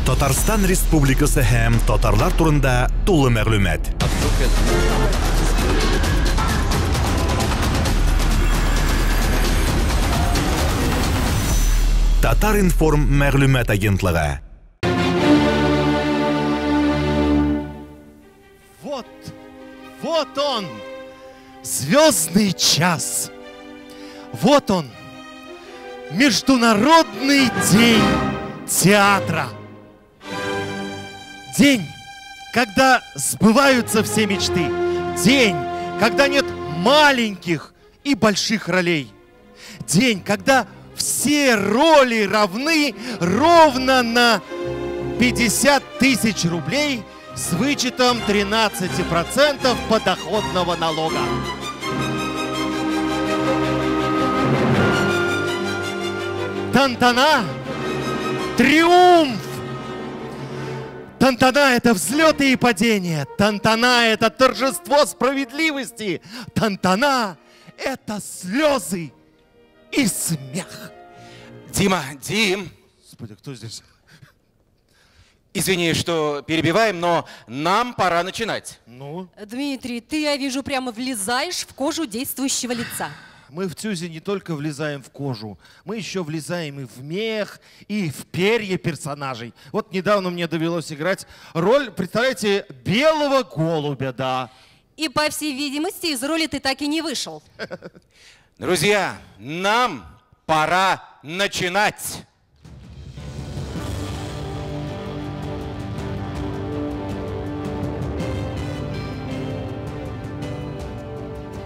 Татарстан Республикасы һәм татарлар турында тулы мәгълүмат. Татар-информ мәгълүмат агентлыгы. Вот, вот он, звездный час. Вот он, Международный день театра. День, когда сбываются все мечты. День, когда нет маленьких и больших ролей. День, когда все роли равны ровно на 50 тысяч рублей с вычетом 13% подоходного налога. Тантана! Триумф! Тантана – это взлеты и падения. Тантана – это торжество справедливости. Тантана – это слезы и смех. Дима, Дим. Господи, кто здесь? Извини, что перебиваем, но нам пора начинать. Ну? Дмитрий, ты, я вижу, прямо влезаешь в кожу действующего лица. Мы в ТЮЗе не только влезаем в кожу, мы еще влезаем и в мех, и в перья персонажей. Вот недавно мне довелось играть роль, представляете, белого голубя, да. И, по всей видимости, из роли ты так и не вышел. Друзья, нам пора начинать.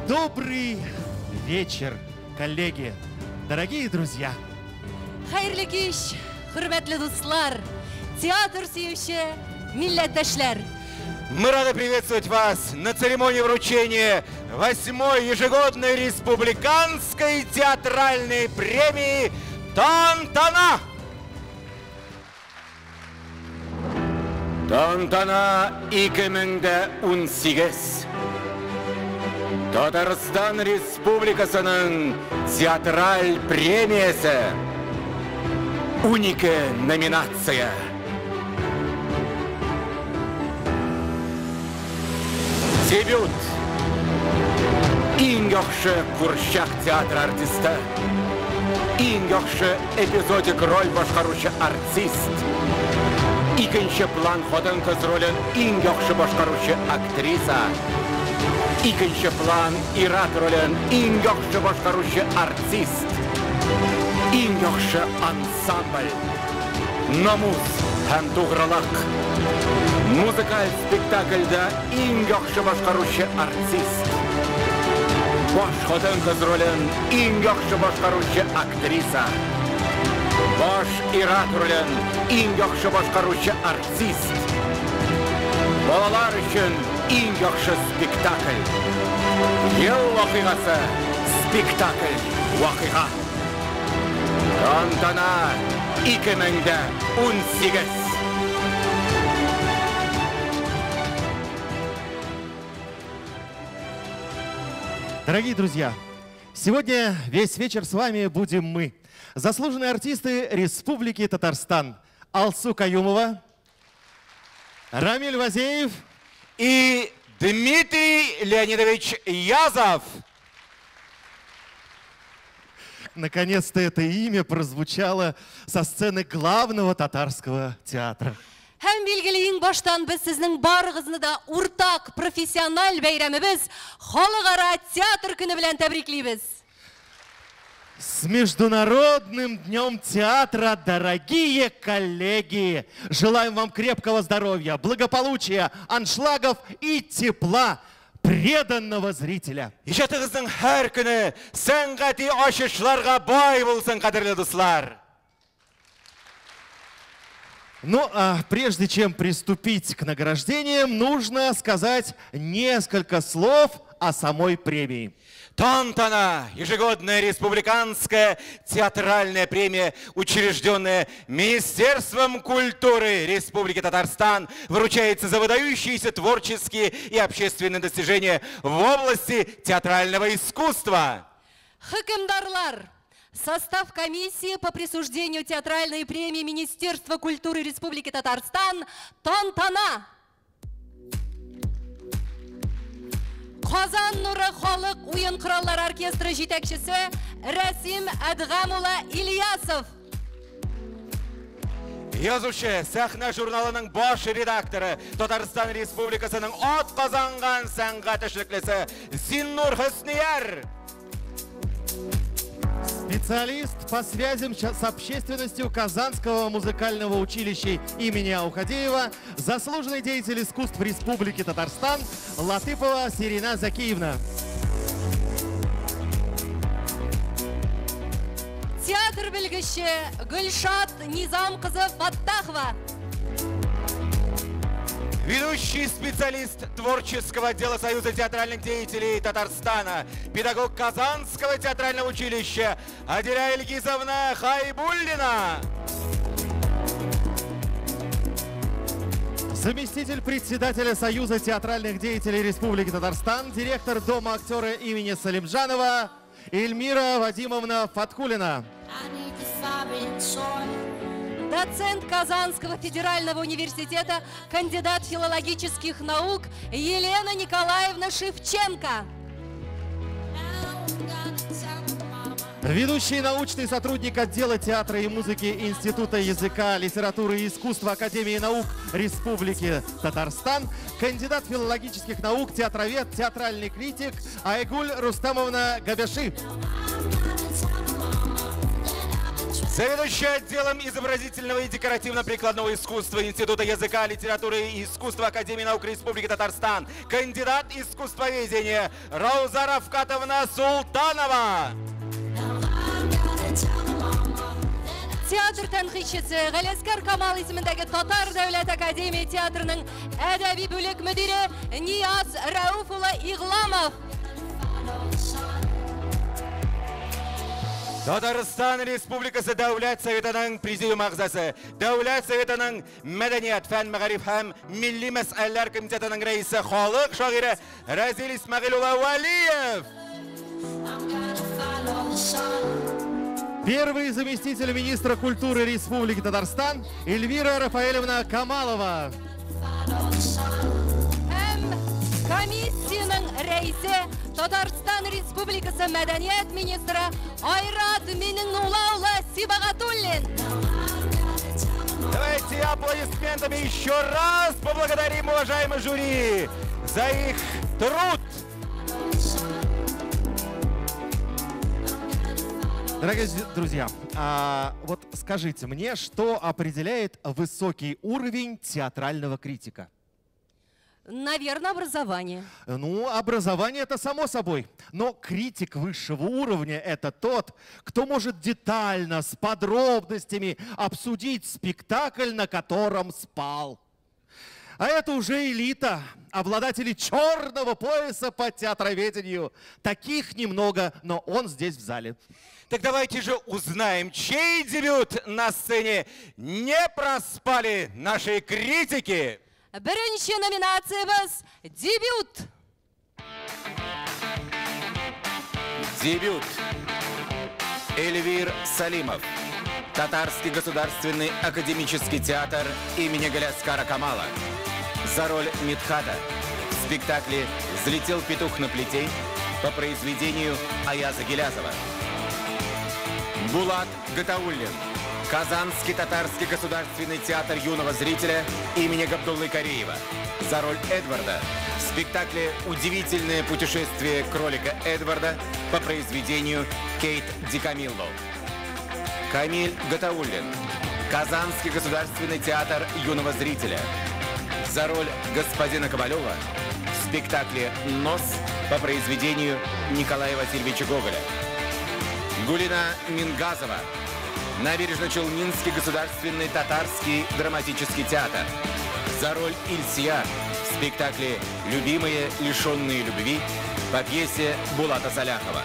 Добрый вечер, коллеги, дорогие друзья. Хәерле кич, хөрмәтле дуслар, театр сөюче милләттәшләр. Мы рады приветствовать вас на церемонии вручения 8-й ежегодной республиканской театральной премии «Тантана». «Тантана» 2018. Татарстан Республикасының театраль премиясе. 12 номинация. Дебют. Иң яхшы курчак театр артисты. Иң яхшы эпизодик роль башкаручы артист. Икенче план хатын-кыз ролен иң яхшы башкаручы актриса. Икенче план ир-ат ролен иң яхшы башкаручы артист. Иң яхшы ансамбль. Намус һәм тугрылык. Музыкаль спектакльдә иң яхшы башкаручы артист. Баш хатын-кыз ролен иң яхшы башкаручы актриса. Баш ир-ат ролен иң яхшы башкаручы артист. Балалар өчен иң яхшы спектакль. Ел вакыйгасы спектакль вакыйга. Тантана 2018. Дорогие друзья, сегодня весь вечер с вами будем мы, заслуженные артисты Республики Татарстан. Алсу Каюмова, Рамиль Вазеев и Дмитрий Леонидович Язов. Наконец-то это имя прозвучало со сцены главного татарского театра. Һәм билгеле иң баштан без сезнең барыгызны да уртак профессиональ бәйрәмебез Халыкара театр көне белән тәбриклибез. С Международным днем театра, дорогие коллеги! Желаем вам крепкого здоровья, благополучия, аншлагов и тепла преданного зрителя. Иҗатыгызның һәр көне сәнгати ачышларга бай булсын, кадерле дуслар! Ну, а прежде чем приступить к награждениям, нужно сказать несколько слов о самой премии. Тантана – ежегодная республиканская театральная премия, учрежденная Министерством культуры Республики Татарстан, вручается за выдающиеся творческие и общественные достижения в области театрального искусства. Хөкемдарлар, Состав комиссии по присуждению театральной премии Министерства культуры Республики Татарстан «Тантана». Казан нуры халык уен кораллары оркестры җитәкчесе Рәсим Әдгам улы Ильясов. Язучы, Сәхнә журналының баш редакторы, Татарстан Республикасының атказанган сәнгать эшлеклесе Зиннур Хөснияр. Специалист по связям с общественностью Казанского музыкального училища имени Аухадеева, заслуженный деятель искусств Республики Татарстан Латыпова Сирина Закиевна. Театр белгече Гөлшат Низам кызы Фаттахова. Ведущий специалист творческого отдела Союза театральных деятелей Татарстана, педагог Казанского театрального училища Адиля Ильгизовна Хайбуллина. Заместитель председателя Союза театральных деятелей Республики Татарстан, директор Дома актера имени Салимджанова Эльмира Вадимовна Фаткулина. Доцент Казанского федерального университета, кандидат филологических наук Елена Николаевна Шевченко. Ведущий научный сотрудник отдела театра и музыки Института языка, литературы и искусства Академии наук Республики Татарстан, кандидат филологических наук, театровед, театральный критик Айгуль Рустамовна Габяши. Заведующий отделом изобразительного и декоративно-прикладного искусства Института языка, литературы и искусства Академии наук Республики Татарстан, кандидат искусствоведения Рауза Рафкатовна Султанова. Театр тәнкыйтьчесе Галиәсгар Камал исемендәге Татар дәүләт академия театрының әдәби бүлек мөдире Нияз Рәүф улы Игламов. Татарстан Республикасы Дәүләт Советының Президиум әгъзасы, Дәүләт Советының Мәдәният, фән, мәгариф һәм милли мәсьәләләр комитетының рәисе, халык шагыйре Разил Исмәгыйль улы Вәлиев. Первый заместитель министра культуры Республики Татарстан Эльвира Рафаэлевна Камалова. Һәм комиссиянең рәисе Татарстан Республикасы мәдәният министры Айрат Миңнулла улы Сибагатуллин. Давайте аплодисментами еще раз поблагодарим уважаемый жюри за их труд. Дорогие друзья, вот скажите мне, что определяет высокий уровень театрального критика? Наверное, образование. Ну, образование это само собой. Но критик высшего уровня это тот, кто может детально, с подробностями обсудить спектакль, на котором спал. А это уже элита, обладатели черного пояса по театроведению. Таких немного, но он здесь в зале. Так давайте же узнаем, чей дебют на сцене не проспали наши критики. Беренче номинациябез дебют. Дебют. Эльвир Салимов. Татарский государственный академический театр имени Галиаскара Камала. За роль Мидхата в спектакле «Взлетел петух на плетень» по произведению Аяза Гилязова. Булат Гатауллин. Казанский татарский государственный театр юного зрителя имени Габдуллы Кариева. За роль Эдварда в спектакле «Удивительное путешествие кролика Эдварда» по произведению Кейт Дикамилло. Камиль Гатауллин. Казанский государственный театр юного зрителя. За роль господина Ковалева в спектакле «Нос» по произведению Николая Васильевича Гоголя. Гулина Мингазова. Набережно-Челнинский государственный татарский драматический театр. За роль Ильсия в спектакле «Любимые, лишенные любви» по пьесе Булата Саляхова.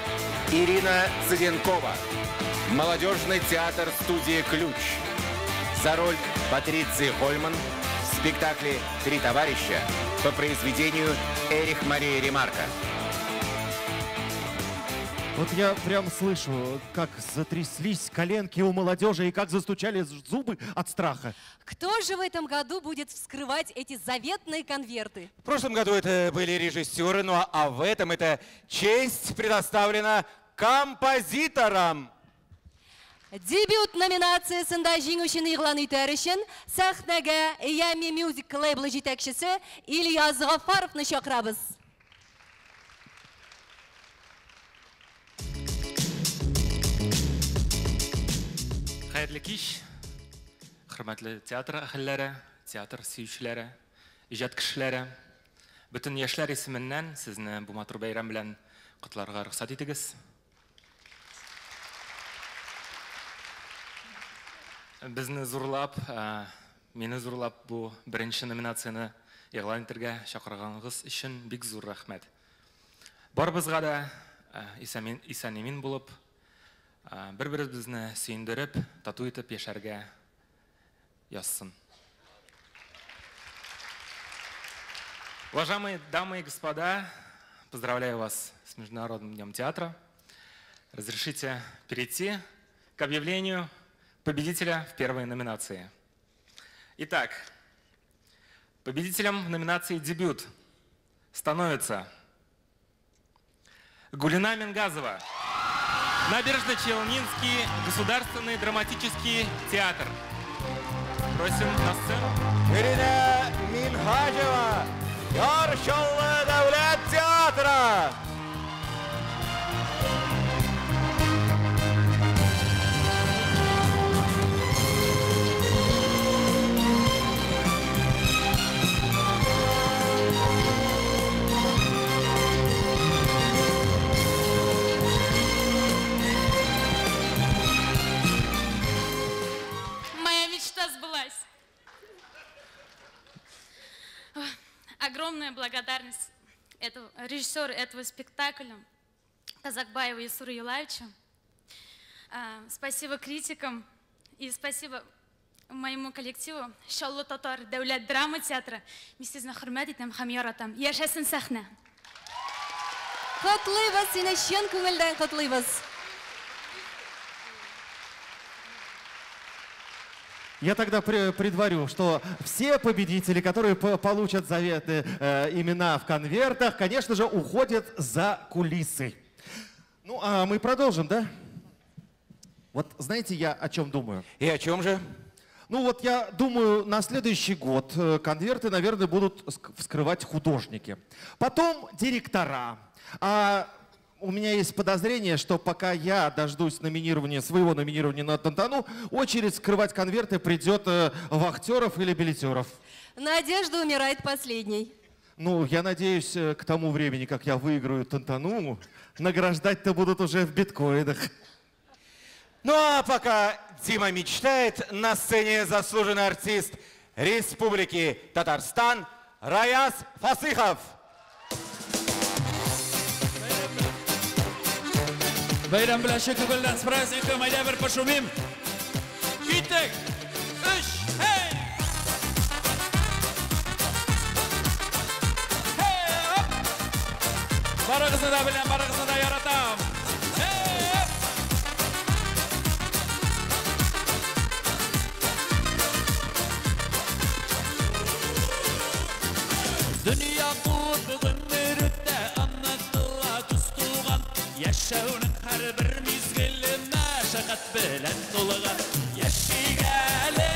Ирина Цыденкова. Молодежный театр студии «Ключ». За роль Патриции Хольман в спектакле «Три товарища» по произведению Эрих Марии Ремарка. Вот я прям слышу, как затряслись коленки у молодежи и как застучали зубы от страха. Кто же в этом году будет вскрывать эти заветные конверты? В прошлом году это были режиссеры, ну а в этом эта честь предоставлена композиторам. Дебют номинациясендә җиңүчене игълан итәр өчен сәхнәгә Yummy Music лейблы җитәкчесе Ильяс Гафаровны чакырабыз. Хәерле кич, хөрмәтле театр әһелләре, театр сөючеләре, иҗат кешеләре. Бөтен яшьләр исеменнән сезне бу матур бәйрәм белән котларга рөхсәт итегез. Безне зурлап, мине зурлап бу беренче номинацияне игълан итәргә чакырганыгыз өчен бик зур рәхмәт. Барыбызга да исән-имин булып, бер-беребезне сөендереп, тату итеп яшәргә язсын. Уважаемые дамы и господа, поздравляю вас с Международным днем театра. Разрешите перейти к объявлению победителя в первой номинации. Итак, победителем в номинации «Дебют» становится Гулина Мингазова, Набережно-Челнинский государственный драматический театр. Просим на сцену. Гулина Мингазова, Яр Чаллы дәүләт театры. Сбылась. Огромная благодарность режиссеру этого спектакля Казакбаеву Ясуру Юлаевичу. Спасибо критикам и спасибо моему коллективу Чаллы татар дәүләт драма театры. Мин сезне хөрмәт итәм һәм яратам. Яшәсен сәхнә! Котлыйбыз сине, чын күңелдән котлыйбыз. Я тогда предварю, что все победители, которые получат заветные имена в конвертах, конечно же, уходят за кулисы. Ну, а мы продолжим, да? Вот знаете, я о чем думаю? И о чем же? Ну вот я думаю, на следующий год конверты, наверное, будут вскрывать художники. Потом директора. А у меня есть подозрение, что пока я дождусь номинирования, своего номинирования на Тантану, очередь вскрывать конверты придет вахтеров или билетеров. Надежда умирает последней. Ну, я надеюсь, к тому времени, как я выиграю Тантану, награждать-то будут уже в биткоинах. Ну а пока Дима мечтает, на сцене заслуженный артист Республики Татарстан Раяз Фасыхов. Бәйрәм белән чын күңелдән, с праздником, әйдә бер пошумим. Киттек! Өч, хей! Хей, оп! Барыгызны да беләм, барыгызны да яратам. Хей, оп! Дөнья куып гомер үтә, онытыла дус-туган. Яшәүнең һәрбер мизгеле мәшәкать белән тулган. Яшик әле,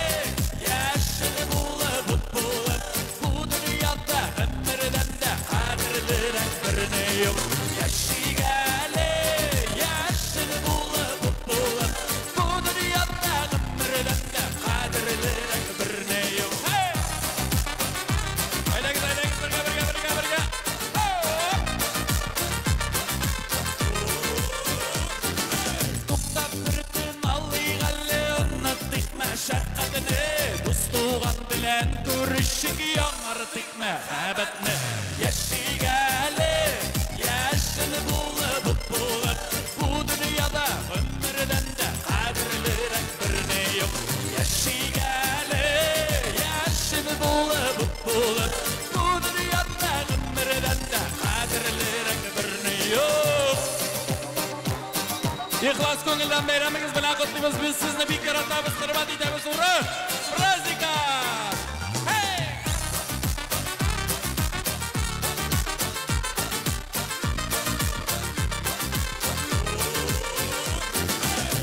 яшел булып, ут булып, бу дөньяда гомердән дә кадерлерәк берни юк. Яшик әле, яшел булып, ут булып, бу дөньяда гомердән дә кадерлерәк берни юк. Hey! Әйдәгез, әйдәгез, бергә, бергә, бергә, бергә. Туктап бер тын алыйк әле, онытыйк мәшәкатьне. Дус-туган белән күрешик, яңартыйк мәхәббәтне. Яшик әле, яшел булып, ут булып, бу дөньяда гомердән дә кадерлерәк берни юк. Яшик әле, яшел булып, ут булып, бу дөньяда гомердән дә кадерлерәк берни юк. күңелдән бәйрәмегез белән котлыйбыз. Без сезне бик яратабыз, хөрмәт итәбез. Ура! Праздника! Hey!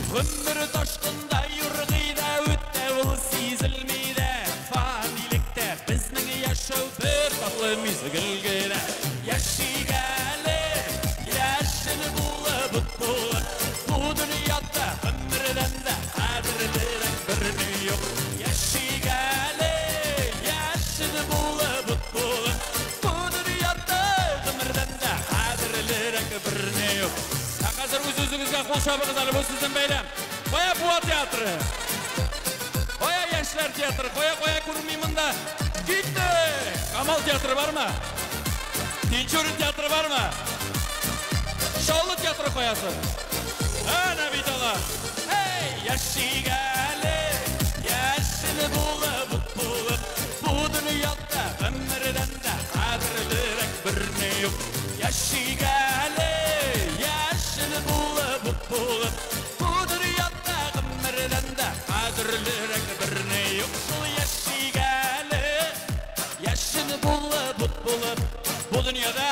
Гомер ташкында юргый да үтә, ул сизелми дә. Фанилектә безнең яшәү бер татлы мизгел генә. Яшик әле, яшел булып ут булып, бу дөньяда гомердән дә кадерлерәк берни юк. Яшик әле, яшел булып ут булып, бу дөньяда гомердән дә кадерлерәк берни юк. Ә хәзер үз-үзегезгә кул чабыгыз әле, бу сезнең бәйрәм. Кая Буа театры? Кая Яшьләр театры? Кая күрмим монда? Китте! Камал театры бармы? Тинчурин театры бармы? Чаллы театры каясы? Әнә бит алар! Эй, яшик әле, яшел булып ут булып, бу дөньяда гомердән дә кадерлерәк берни юк. Яшик әле, яшел булып ут булып, бу дөньяда гомердән дә кадерлерәк берни юк. Шул яшик әле, яшел булып ут булып, бу дөньяда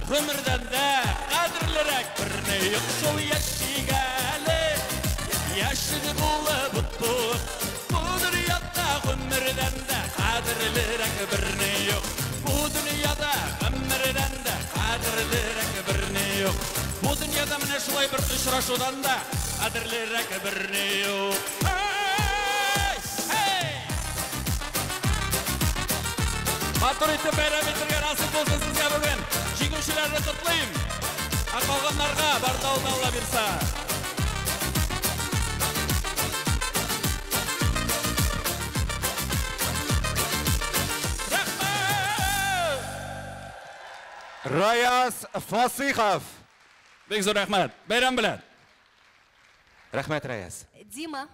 гомердән дә кадерлерәк берни юк. Шул яшик әле, яшел булып ут булып, бу дөньяда гомердән дә кадерлерәк берни юк. Бу дөньяда гомердән дә кадерлерәк берни юк. Бу дөньяда менә шулай бер очрашудан да кадерлерәк берни юк. Эй! Эй! Матур итеп бәйрәм итәргә насыйп булсын сезгә бүген. Җиңүчеләрне котлыйм. Ә калганнарга бар да Алла бирсә. Рәхмәт! Раяз Фасыйхов. Бик зур рәхмәт. Бәйрәм белән. Рәхмәт, Раяз. Дима,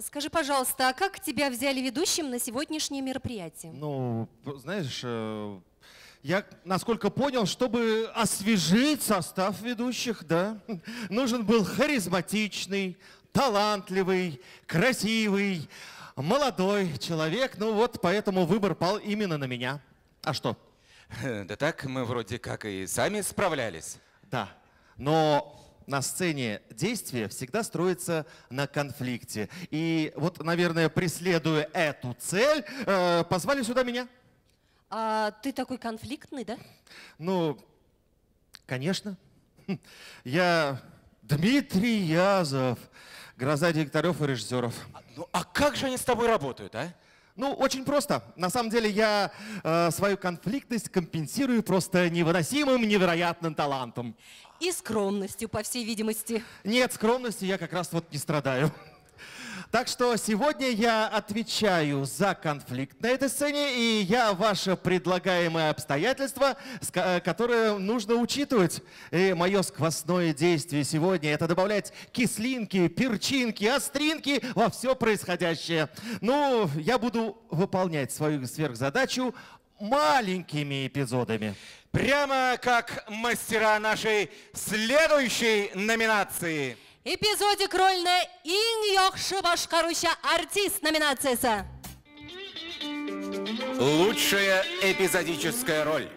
скажи, пожалуйста, а как тебя взяли ведущим на сегодняшнее мероприятие? Ну, знаешь, я, насколько понял, чтобы освежить состав ведущих, да, нужен был харизматичный, талантливый, красивый, молодой человек. Ну вот, поэтому выбор пал именно на меня. А что? Да так мы вроде как и сами справлялись. Да, но на сцене действие всегда строится на конфликте. И вот, наверное, преследуя эту цель, позвали сюда меня. А ты такой конфликтный, да? Ну, конечно. Я Дмитрий Язов, гроза директоров и режиссеров. Ну, а как же они с тобой работают, а? Ну, очень просто. На самом деле я свою конфликтность компенсирую просто невыносимым, невероятным талантом. И скромностью, по всей видимости. Нет, скромностью я как раз вот не страдаю. Так что сегодня я отвечаю за конфликт на этой сцене, и я ваше предлагаемое обстоятельство, которое нужно учитывать. И мое сквозное действие сегодня — это добавлять кислинки, перчинки, остринки во все происходящее. Ну, я буду выполнять свою сверхзадачу маленькими эпизодами. Прямо как мастера нашей следующей номинации. Эпизодик рольне иң яхшы башкаручы артист номинациясе. Лучшая эпизодическая роль.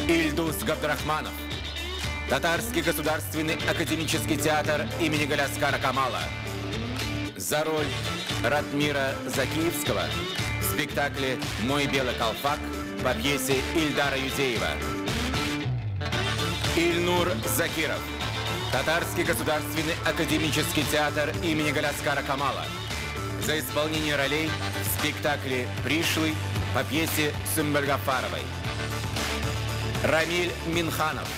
Ильдус Габдрахманов. Татарский государственный академический театр имени Галиаскара Камала. За роль Ратмира Закиевского в спектакле «Мой белый колпак» по пьесе Ильдара Юзеева. Ильнур Закиров. Татарский государственный академический театр имени Галиаскара Камала. За исполнение ролей в спектакле «Пришлый» по пьесе Сумбуль Гафаровой. Рамиль Минханов.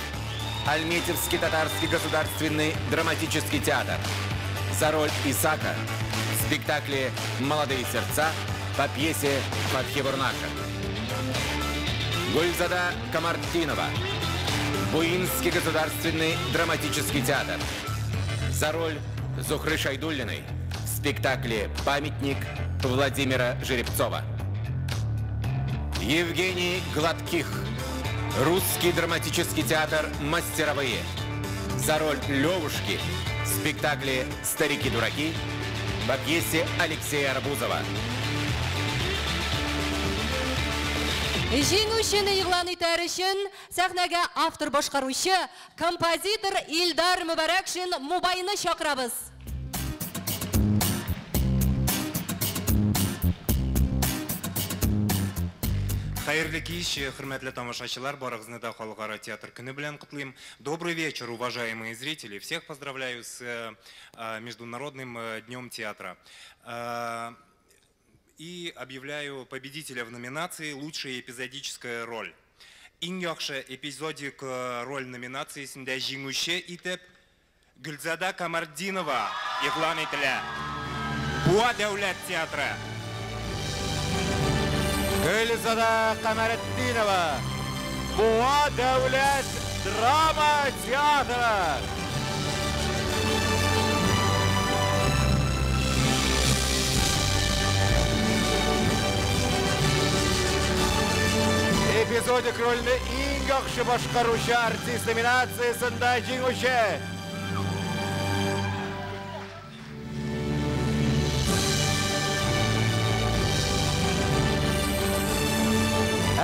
Альметьевский татарский государственный драматический театр. За роль Исака в спектакле «Молодые сердца» по пьесе Фатхи Бурнаша. Гульзада Камартинова. Буинский государственный драматический театр. За роль Зухры Шайдуллиной в спектакле «Памятник» Владимира Жеребцова. Евгений Гладких. Русский драматический театр «Мастеровые». За роль Левушки В спектакле «Старики-дураки» по пьесе Алексея Арбузова. Җиңүчене игълан итәр өчен сәхнәгә автор башкаручы, композитор Илдар Мөбарәкшин Мубайны чакырабыз. Хәерле кич, хөрмәтле тамашачылар, барыгызны да Халыкара театр көне белән котлыйм. Добрый вечер, уважаемые зрители. Всех поздравляю с Международным днем театра. И объявляю победителя в номинации «Лучшая эпизодическая роль». Иң яхшы эпизодик роль номинациясендә җиңүче итеп Гөлзада Камартдинова игълан ителә. Буа дәүләт театры. Гөлзада Камаретдинова, Буа дәүләт драма театры. Эпизодик рольне иң яхшы башкаручы артист номинациясендә җиңүче.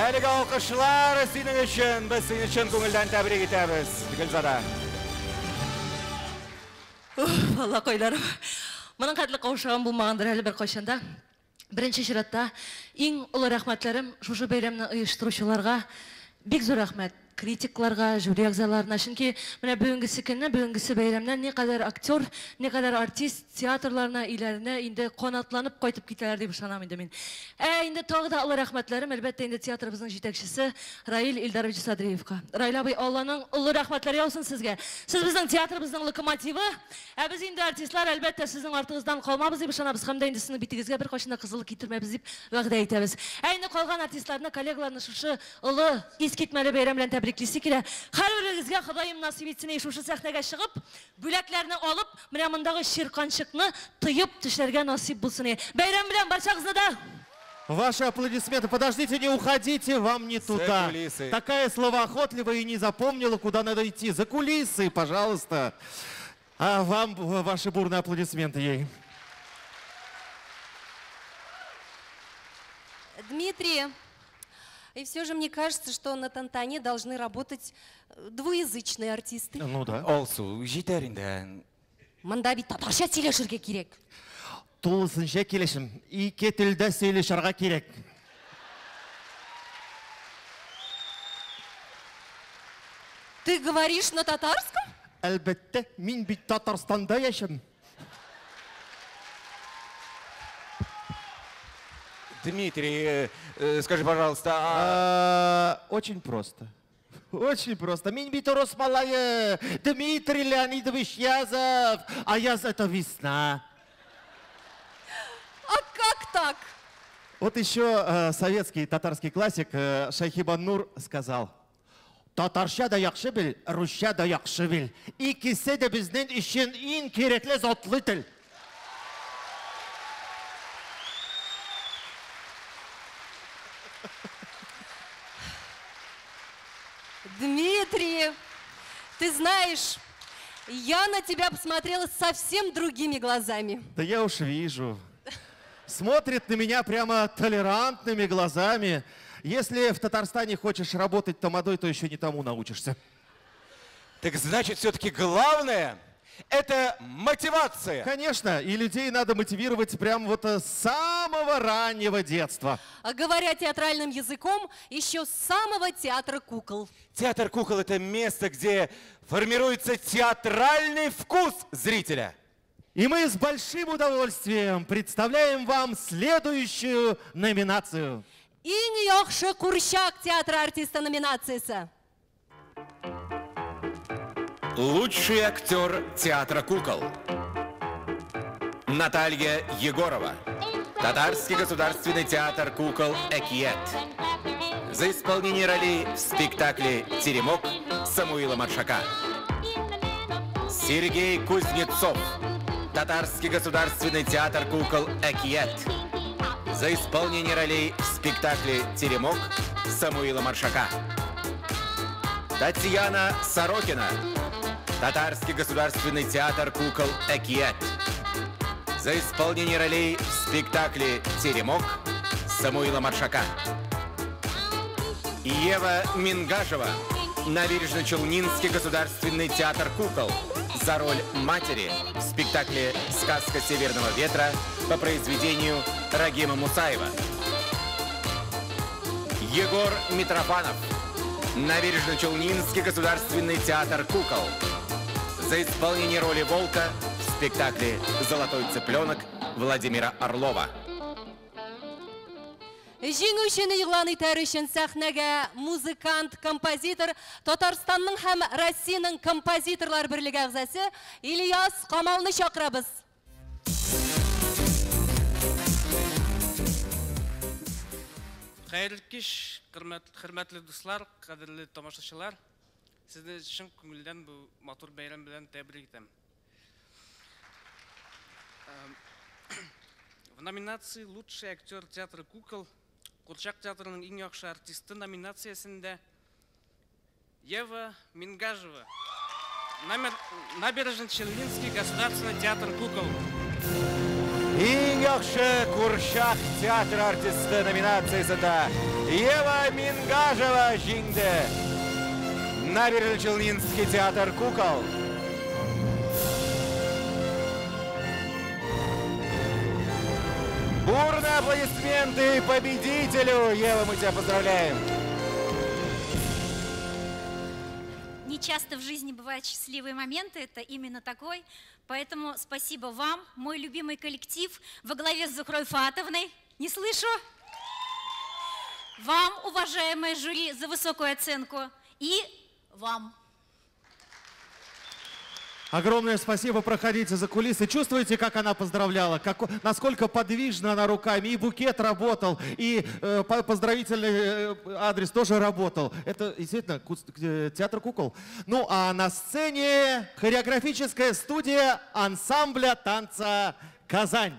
Әлеге алкышлар синең өчен, без сине чын күңелдән тәбрик итәбез, Гөлзада. Алла кайларым. Моның хәтле каушаган булмагандыр әле бер кайчанда. Беренче чиратта иң олы рәхмәтләрем шушы бәйрәмне оештыручыларга, бик зур рәхмәт критикларга, жюри әгъзаларына. Чөнки менә бүгенгесе көнне, бүгенгесе бәйрәмнән никадәр актер, никадәр артист театрларына, өйләренә инде канатланып кайтып китәләр дип ышанам инде мин. Ә инде тагы да олы рәхмәтләрем, әлбәттә, инде театрыбызның җитәкчесе Раил Илдарович Садриевка. Раил абый, Алланың олы рәхмәтләре яусын сезгә. Сез безнең театрыбызның локомотивы, ә без инде артистлар, әлбәттә, сезнең артыгыздан калмабыз дип ышанабыз һәм дә инде сезнең битегезгә беркайчан да кызыл китермәбез дип вәгъдә итәбез. Ә инде калган артистларны, коллегаларны шушы олы искитмәле бәйрәм белән тәбриклисе килә. Һәрберегезгә Ходаем насыйп итсен, шушы сәхнәгә чыгып, бүләкләрне алып, менә мондагы чирканчыкны тыеп төшәргә насыйп булсын. Бәйрәм белән барчагызны да! Ваши аплодисменты. Подождите, не уходите, вам не туда. Такая словоохотливая и не запомнила, куда надо идти. За кулисы, пожалуйста. А вам ваши бурные аплодисменты ей. Дмитрий, и все же мне кажется, что на Тантане должны работать двуязычные артисты. Ну да. Алсу, җитәр инде. Монда бит татарча сөйләшергә кирәк. Тулысынча килешем. Ике телдә сөйләшергә кирәк. Ты говоришь на татарском? Әлбәттә, мин бит Татарстанда яшим. Дмитрий, скажи, пожалуйста, Очень просто. Очень просто. Мин бит урыс малае, Дмитрий Леонидович Язов. А яз это весна. А как так? Вот еще советский татарский классик Шайхибан Нур сказал: Татарча да яхшы бел, русча да яхшы бел. Икесе дә безнең өчен иң кирәкле затлы тел. Дмитрий, ты знаешь, я на тебя посмотрела совсем другими глазами. Да я уж вижу. Смотрит на меня прямо толерантными глазами. Если в Татарстане хочешь работать тамадой, то еще не тому научишься. Так значит, все-таки главное – это мотивация. Конечно, и людей надо мотивировать прямо вот с самого раннего детства. А говоря театральным языком, еще с самого театра кукол. Театр кукол – это место, где формируется театральный вкус зрителя. И мы с большим удовольствием представляем вам следующую номинацию. Иң яхшы курчак театры артисты номинациясе. Лучший актер театра кукол. Наталья Егорова. Татарский государственный театр кукол «Экиет». За исполнение ролей в спектакле «Теремок» Самуила Маршака. Сергей Кузнецов. Татарский государственный театр кукол «Экиет». За исполнение ролей в спектакле «Теремок» Самуила Маршака. Татьяна Сорокина. Татарский государственный театр кукол «Экият». За исполнение ролей в спектакле «Теремок» Самуила Маршака. Ева Мингажева, Набережно-Челнинский государственный театр кукол, за роль матери в спектакле «Сказка северного ветра» по произведению Рагима Мусаева. Егор Митрофанов, Набережно-Челнинский государственный театр кукол, за исполнение роли волка в спектакле «Золотой цыпленок» Владимира Орлова. Җиңүчене игълан итәр өчен сәхнәгә музыкант, композитор, Татарстанның һәм Россиянең композиторлар берлеге әгъзасы Ильяс Камалны чакырабыз. Хәерле кич, хөрмәтле дуслар, кадерле тамашачылар. Сезне чын күңелдән бу матур бәйрәм белән тәбрик итәм. В номинации «Лучший актер театра кукол» Курчак театрының иң яхшы артисты номинациясендә Ева Мингажева, Набережно-Челнинский государственный театр кукол. Иң яхшы Курчак театры артисты номинациясендә Ева Мингажева җиңде. Набережно-Челнинский театр кукол. Бурные аплодисменты победителю! Ева, мы тебя поздравляем! Не часто в жизни бывают счастливые моменты, это именно такой. Поэтому спасибо вам, мой любимый коллектив во главе с Зухрой Фатовной. Не слышу? Вам, уважаемое жюри, за высокую оценку. И вам. Огромное спасибо, проходите за кулисы. Чувствуете, как она поздравляла, насколько подвижна она руками. И букет работал, и поздравительный адрес тоже работал. Это действительно театр кукол. Ну а на сцене хореографическая студия ансамбля танца «Казань».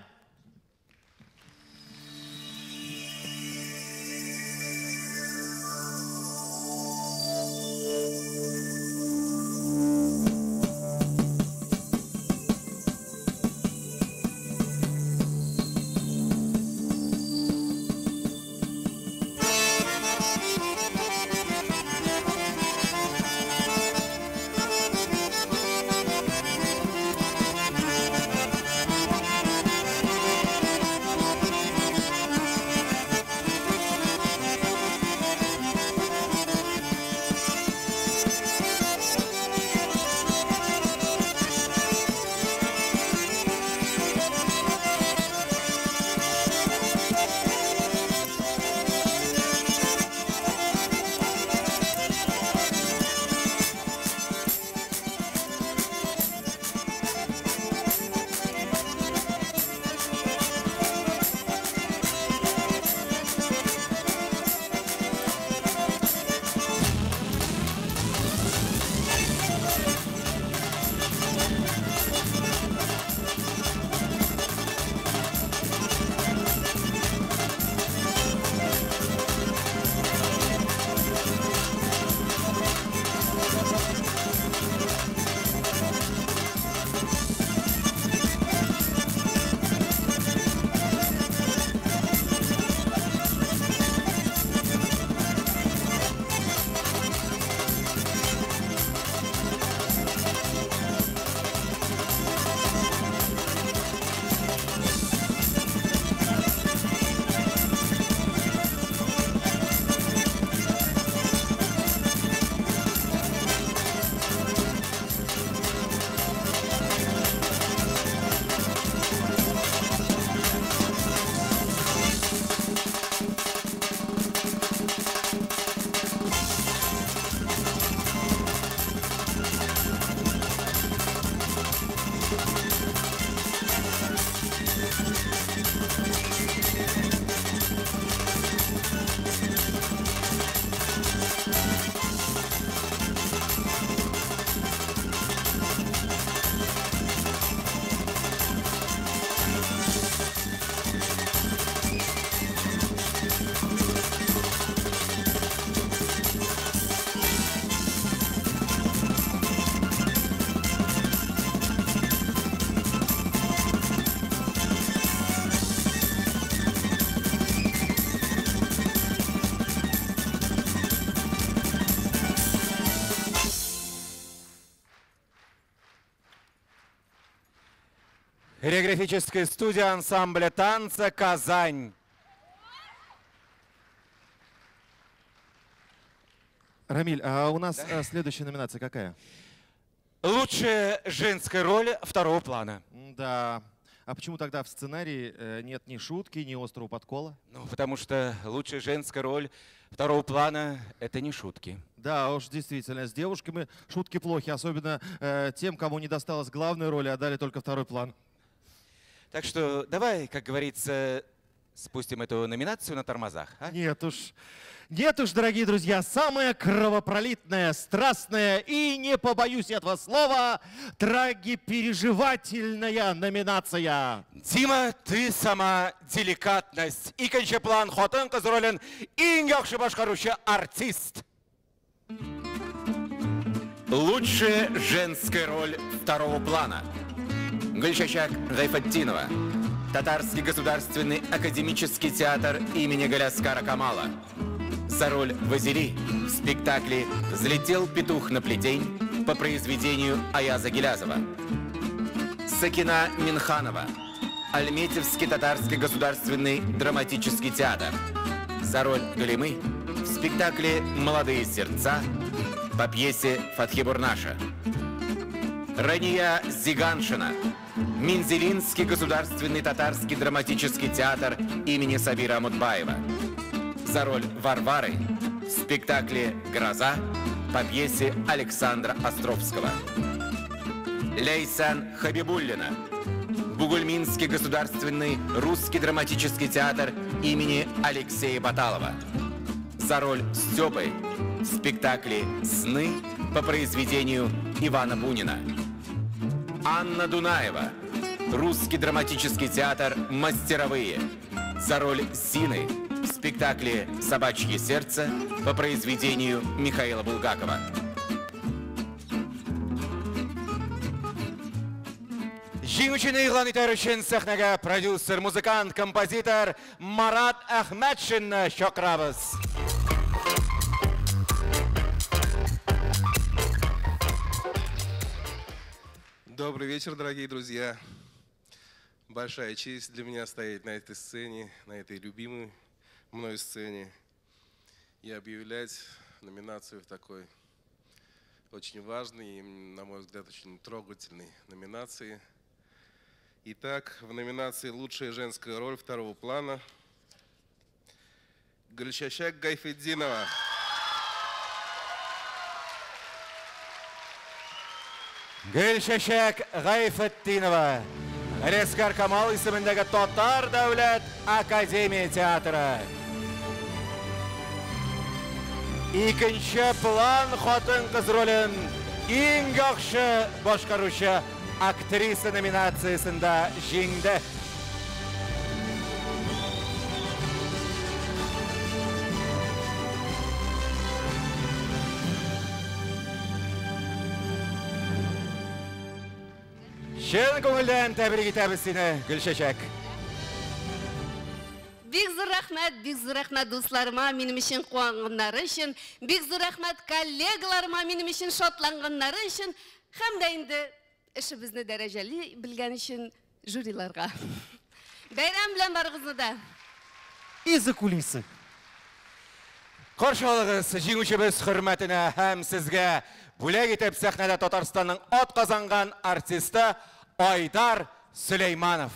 Хореографическая студия ансамбля танца «Казань». Рамиль, а у нас следующая номинация какая? Лучшая женская роль второго плана. Да. А почему тогда в сценарии нет ни шутки, ни острого подкола? Ну, потому что лучшая женская роль второго плана — это не шутки. Да уж, действительно, с девушками шутки плохи, особенно тем, кому не досталось главной роли, а дали только второй план. Так что давай, как говорится, спустим эту номинацию на тормозах. А? Нет уж. Нет уж, дорогие друзья, самая кровопролитная, страстная и, не побоюсь этого слова, трагипереживательная номинация. Дима, ты сама деликатность. Икенче план хатын-кыз ролен иң яхшы башкаручы артист. Лучшая женская роль второго плана. Гульчачак Гайфетдинова. Татарский государственный академический театр имени Галиаскара Камала. За роль Вазели в спектакле «Взлетел петух на плетень» по произведению Аяза Гилязова. Сакина Минханова. Альметьевский татарский государственный драматический театр. За роль Галимы в спектакле «Молодые сердца» по пьесе Фатхи Бурнаша. Рания Зиганшина. Мензелинский государственный татарский драматический театр имени Сабира Мутбаева. За роль Варвары в спектакле «Гроза» по пьесе Александра Островского. Лейсан Хабибуллина. Бугульминский государственный русский драматический театр имени Алексея Баталова. За роль Степы в спектакле «Сны» по произведению Ивана Бунина. Анна Дунаева. Русский драматический театр «Мастеровые». За роль Зины в спектакле «Собачье сердце» по произведению Михаила Булгакова. Җиңүчене игълан итәр өчен сәхнәгә продюсер, музыкант, композитор Марат Әхмәтшинны чакырабыз. Добрый вечер, дорогие друзья. Большая честь для меня стоять на этой сцене, на этой любимой мной сцене и объявлять номинацию в такой очень важной и, на мой взгляд, очень трогательной номинации. Итак, в номинации «Лучшая женская роль второго плана» Гульчачак Гайфетдинова. Гөлчәчәк Гайфетдинова. Галиәсгар Камал исемендәге Татар дәүләт академия театры. Икенче план хатын-кыз ролен иң яхшы башкаручы актриса номинациясендә җиңде. Чын күңелдән тәбрик итәбез сине, Гөлчәчәк. Бик зур рәхмәт, бик зур рәхмәт дусларыма, минем өчен куанганнары өчен, бик зур рәхмәт коллегаларыма, минем өчен шатланганнары өчен, һәм дә инде эшебезне дәрәҗәле белгән өчен жюриларга. Бәйрәм белән барыгызны да. И за кулисы. Каршы алыгыз җиңүчебез хөрмәтенә һәм сезгә бүләк итеп сәхнәдә Татарстанның ат казанган артисты Айдар Сөләйманов.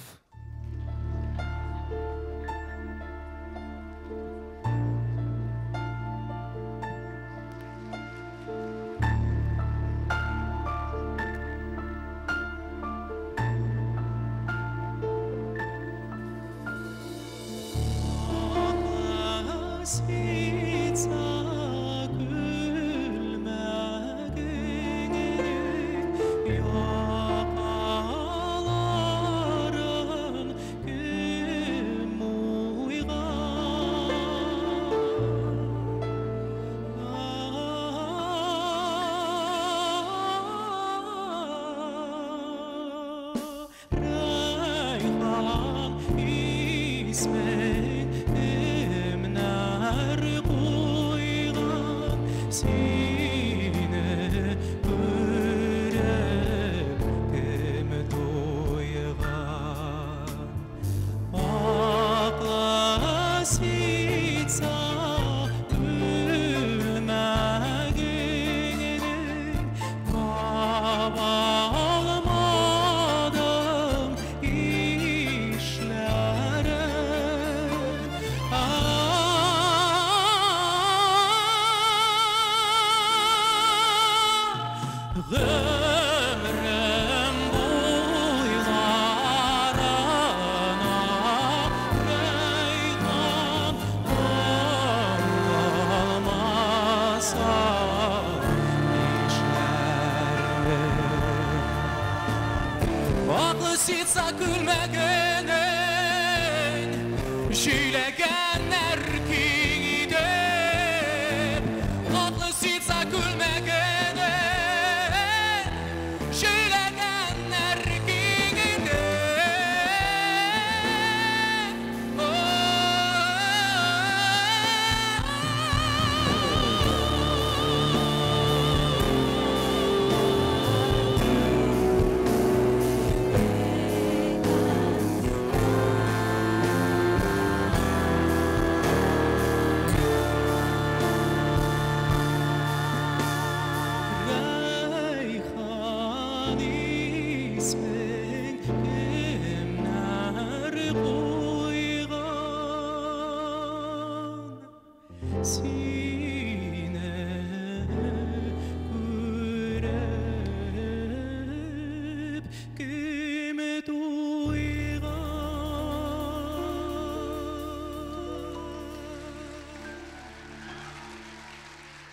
Seni görüp kim doygan. Ситса күлмәгеңне таба алмадым ишләрен. Гомерем буйларына рәйхан булмаса нишләрмен? Аклы ситса күлмәгенең җөйләгәннәр киң итеп. Аклы ситса күлмәгенең җөйләгәннәр киң итеп. Рәйхан исмен кемнәр куйган? Сине күреп кем туйган?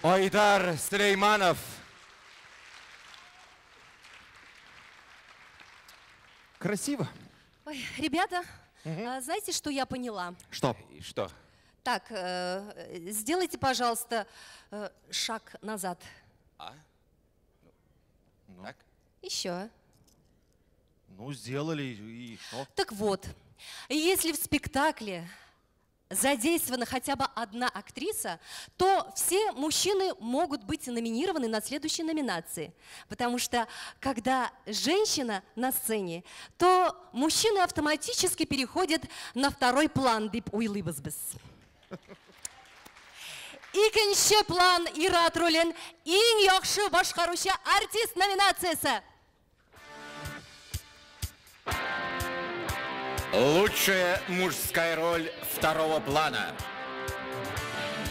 Айдар Сулейманов. Красиво. Ой, ребята, знаете, что я поняла? Что? Что? Так, сделайте, пожалуйста, шаг назад. А? Так? Еще. Ну, сделали, и что? Так вот, если в спектакле задействована хотя бы одна актриса, то все мужчины могут быть номинированы на следующей номинации. Потому что, когда женщина на сцене, то мужчины автоматически переходят на второй план, дип уйлыйбыз без. Икенче план ир-ат ролен иң яхшы башкаручы артист номинациясе. Лучшая мужская роль второго плана.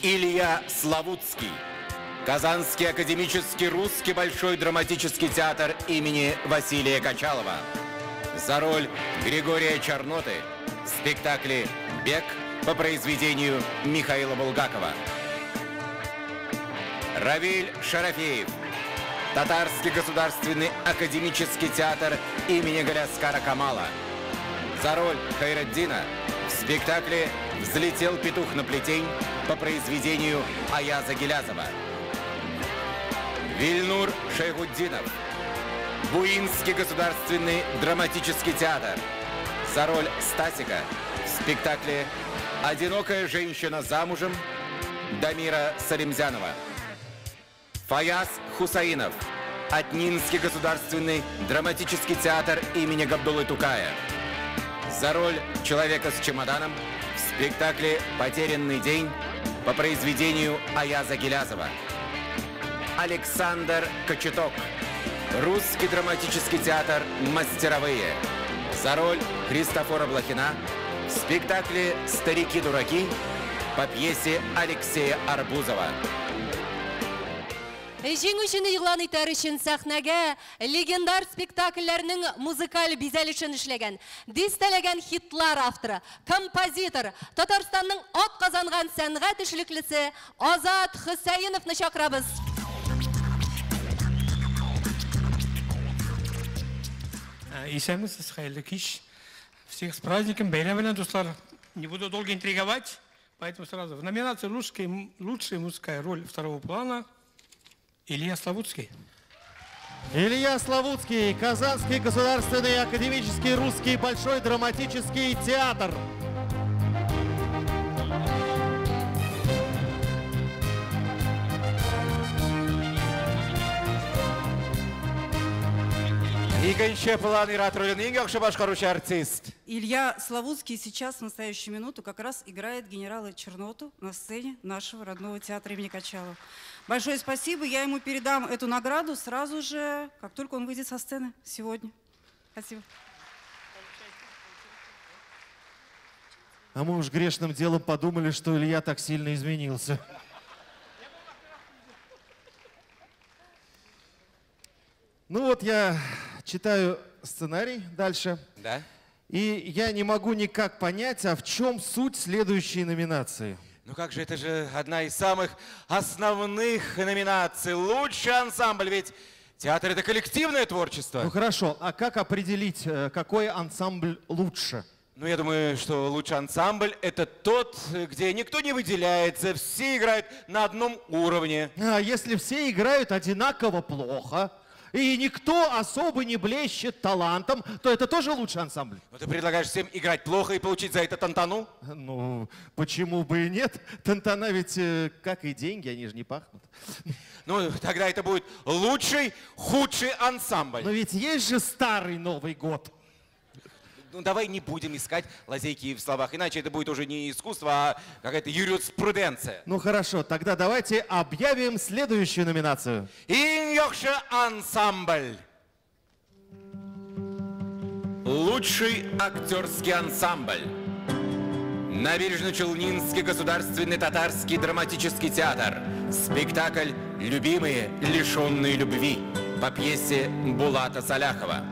Илья Славутский. Казанский академический русский большой драматический театр имени Василия Качалова. За роль Григория Чарноты в спектакле «Бег» по произведению Михаила Булгакова. Равиль Шарафеев. Татарский государственный академический театр имени Галиаскара Камала. За роль Хайраддина в спектакле «Взлетел петух на плетень» по произведению Аяза Гилязова. Вильнур Шайхутдинов. Буинский государственный драматический театр. За роль Стасика в спектакле «Одинокая женщина замужем» Дамира Салимзянова. Фаяз Хусаинов. Атнинский государственный драматический театр имени Габдуллы Тукая. За роль человека с чемоданом в спектакле «Потерянный день» по произведению Аяза Гилязова. Александр Кочеток. Русский драматический театр «Мастеровые». За роль Христофора Блохина в спектакле «Старики-дураки» по пьесе Алексея Арбузова. Җиңүчене игълан итәр өчен сәхнәгә легендар спектакльләрнең музыкаль бизәлешен эшләгән, дистәләгән хитлар авторы, композитор, Татарстанның ат казанган сәнгать эшлеклесе Азат Хөсәеновны чакырабыз. Исәнмесез, хәерле кич. Всех с праздником, бәйрәм белән, дуслар. Не буду долго интриговать, поэтому сразу в номинации «Лучшая мужская роль второго плана» Илья Славутский. Илья Славутский, Казанский государственный академический русский большой драматический театр. Икенче план ир-ат ролен иң яхшы башкаручы артист. Илья Славутский сейчас, в настоящую минуту, как раз играет генерала Черноту на сцене нашего родного театра имени Качалова. Большое спасибо. Я ему передам эту награду сразу же, как только он выйдет со сцены сегодня. Спасибо. А мы уж грешным делом подумали, что Илья так сильно изменился. Ну вот я читаю сценарий дальше. Да. И я не могу никак понять, а в чем суть следующей номинации. Ну как же, это же одна из самых основных номинаций. Лучший ансамбль, ведь театр — это коллективное творчество. Ну хорошо, а как определить, какой ансамбль лучше? Ну, я думаю, что лучший ансамбль — это тот, где никто не выделяется, все играют на одном уровне. А если все играют одинаково плохо, и никто особо не блещет талантом, то это тоже лучший ансамбль. Но ты предлагаешь всем играть плохо и получить за это тантану? Ну, почему бы и нет? Тантана ведь, как и деньги, они же не пахнут. Ну, тогда это будет лучший, худший ансамбль. Но ведь есть же старый Новый год. Ну, давай не будем искать лазейки в словах, иначе это будет уже не искусство, а какая-то юриспруденция. Ну хорошо, тогда давайте объявим следующую номинацию. Иң яхшы ансамбль. Лучший актерский ансамбль. Набережно-Челнинский государственный татарский драматический театр. Спектакль «Любимые, лишенные любви» по пьесе Булата Саляхова.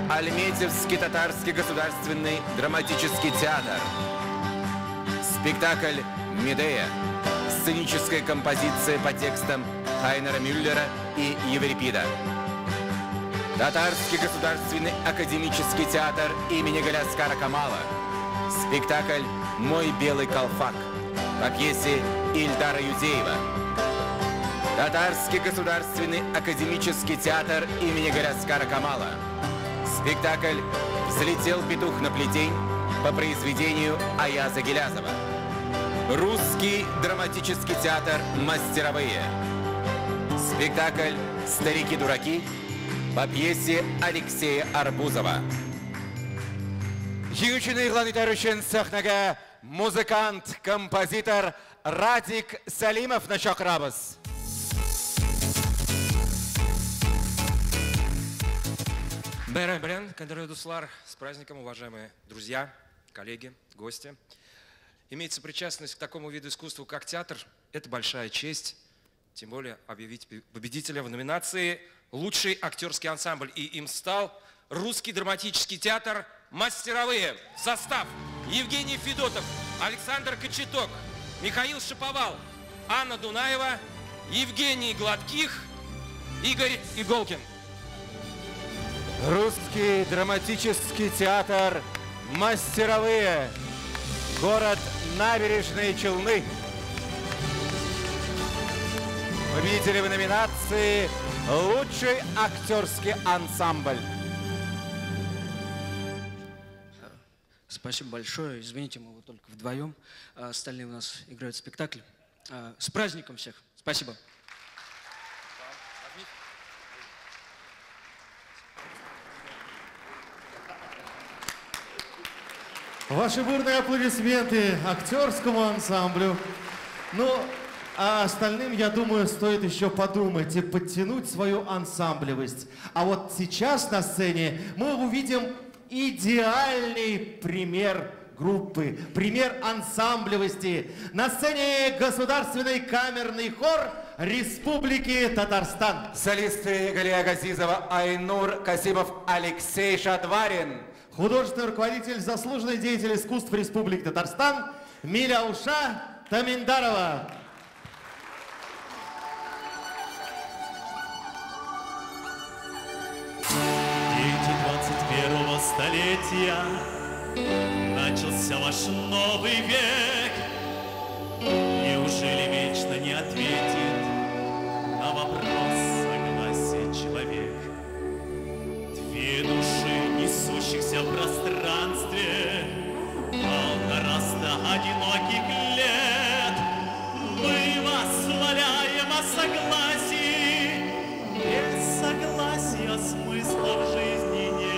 Альметьевский татарский государственный драматический театр. Спектакль «Медея». Сценическая композиция по текстам Хайнера Мюллера и Еврипида. Татарский государственный академический театр имени Галиаскара Камала. Спектакль «Мой белый калфак» по пьесе Ильдара Юзеева. Татарский государственный академический театр имени Галиаскара Камала. Спектакль «Взлетел петух на плетень» по произведению Аяза Гилязова. Русский драматический театр «Мастеровые». Спектакль «Старики-дураки» по пьесе Алексея Арбузова. Җиңүчене игълан итәр өчен сәхнәгә музыкант, композитор Радик Сәлимовны чакырабыз. Бәйрәм белән, кадерле дуслар, с праздником, уважаемые друзья, коллеги, гости. Иметь сопричастность к такому виду искусства, как театр, это большая честь, тем более объявить победителя в номинации «Лучший актерский ансамбль». И им стал Русский драматический театр «Мастеровые». Состав: Евгений Федотов, Александр Кочеток, Михаил Шаповал, Анна Дунаева, Евгений Гладких, Игорь Иголкин. Русский драматический театр «Мастеровые». Город Набережные Челны. Победители в номинации «Лучший актерский ансамбль». Спасибо большое. Извините, мы вот только вдвоем. Остальные у нас играют спектакль. С праздником всех. Спасибо. Ваши бурные аплодисменты актерскому ансамблю. Ну, а остальным, я думаю, стоит еще подумать и подтянуть свою ансамблевость. А вот сейчас на сцене мы увидим идеальный пример группы, пример ансамблевости. На сцене Государственный камерный хор Республики Татарстан. Солисты Галия Газизова, Айнур Касимов, Алексей Шадварин. Художественный руководитель, заслуженный деятель искусств Республики Татарстан Миляуша Таминдарова. Дети 21-го столетия, начался ваш новый век. Неужели вечно не ответит на вопрос согласия человек? Две души, несущихся в пространстве 150 одиноких лет. Мы вас умоляем о согласии, без согласия смысла в жизни нет.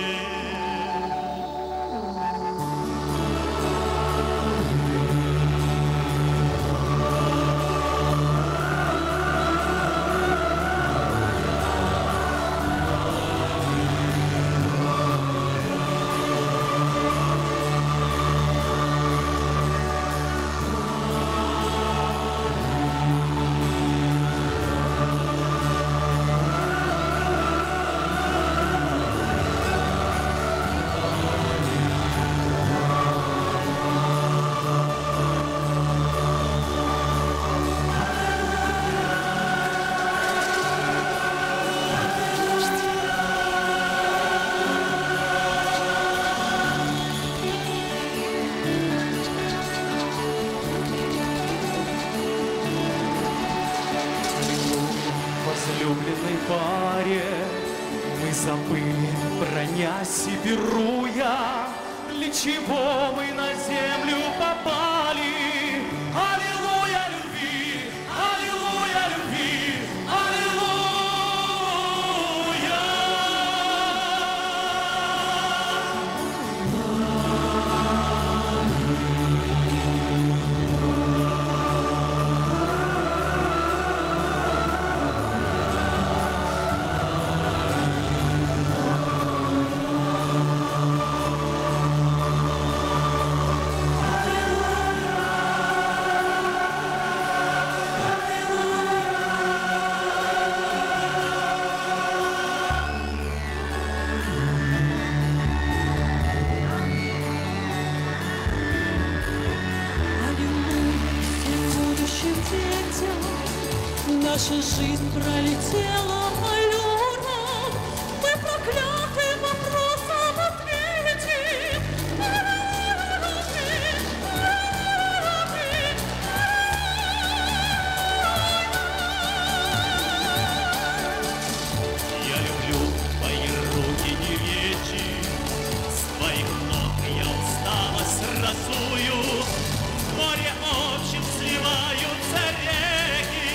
Возлюбленной паре мы забыли, бронясь и пируя, для чего мы на землю попали. Аллилуйя любви, аллилуйя любви, аллилуйя. Наша жизнь пролетела аллюром, мы прокляты вопросом ответим. Я люблю твои руки не речи, с твоих ног я усталость росую, в море общем сливаются реки.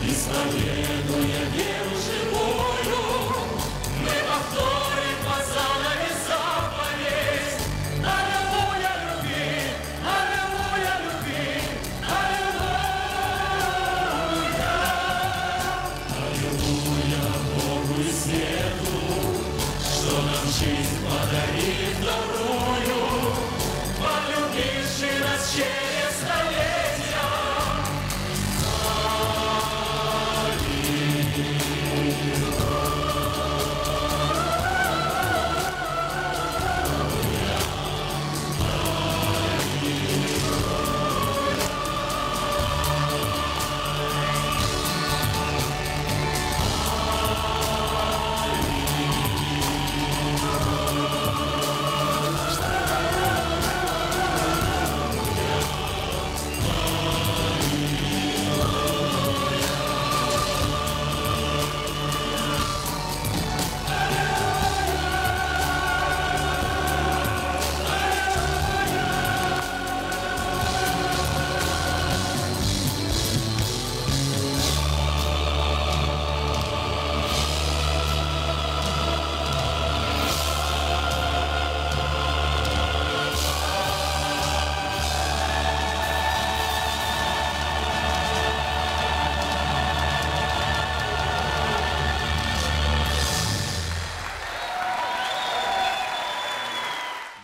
Исповедуя веру живую, мы повторим по заповедь заповедь. Аллилуйя любви, аллилуйя любви, аллилуйя. Аллилуйя Богу и свету, что нам жизнь подарит вторую, полюбивший нас через столетия.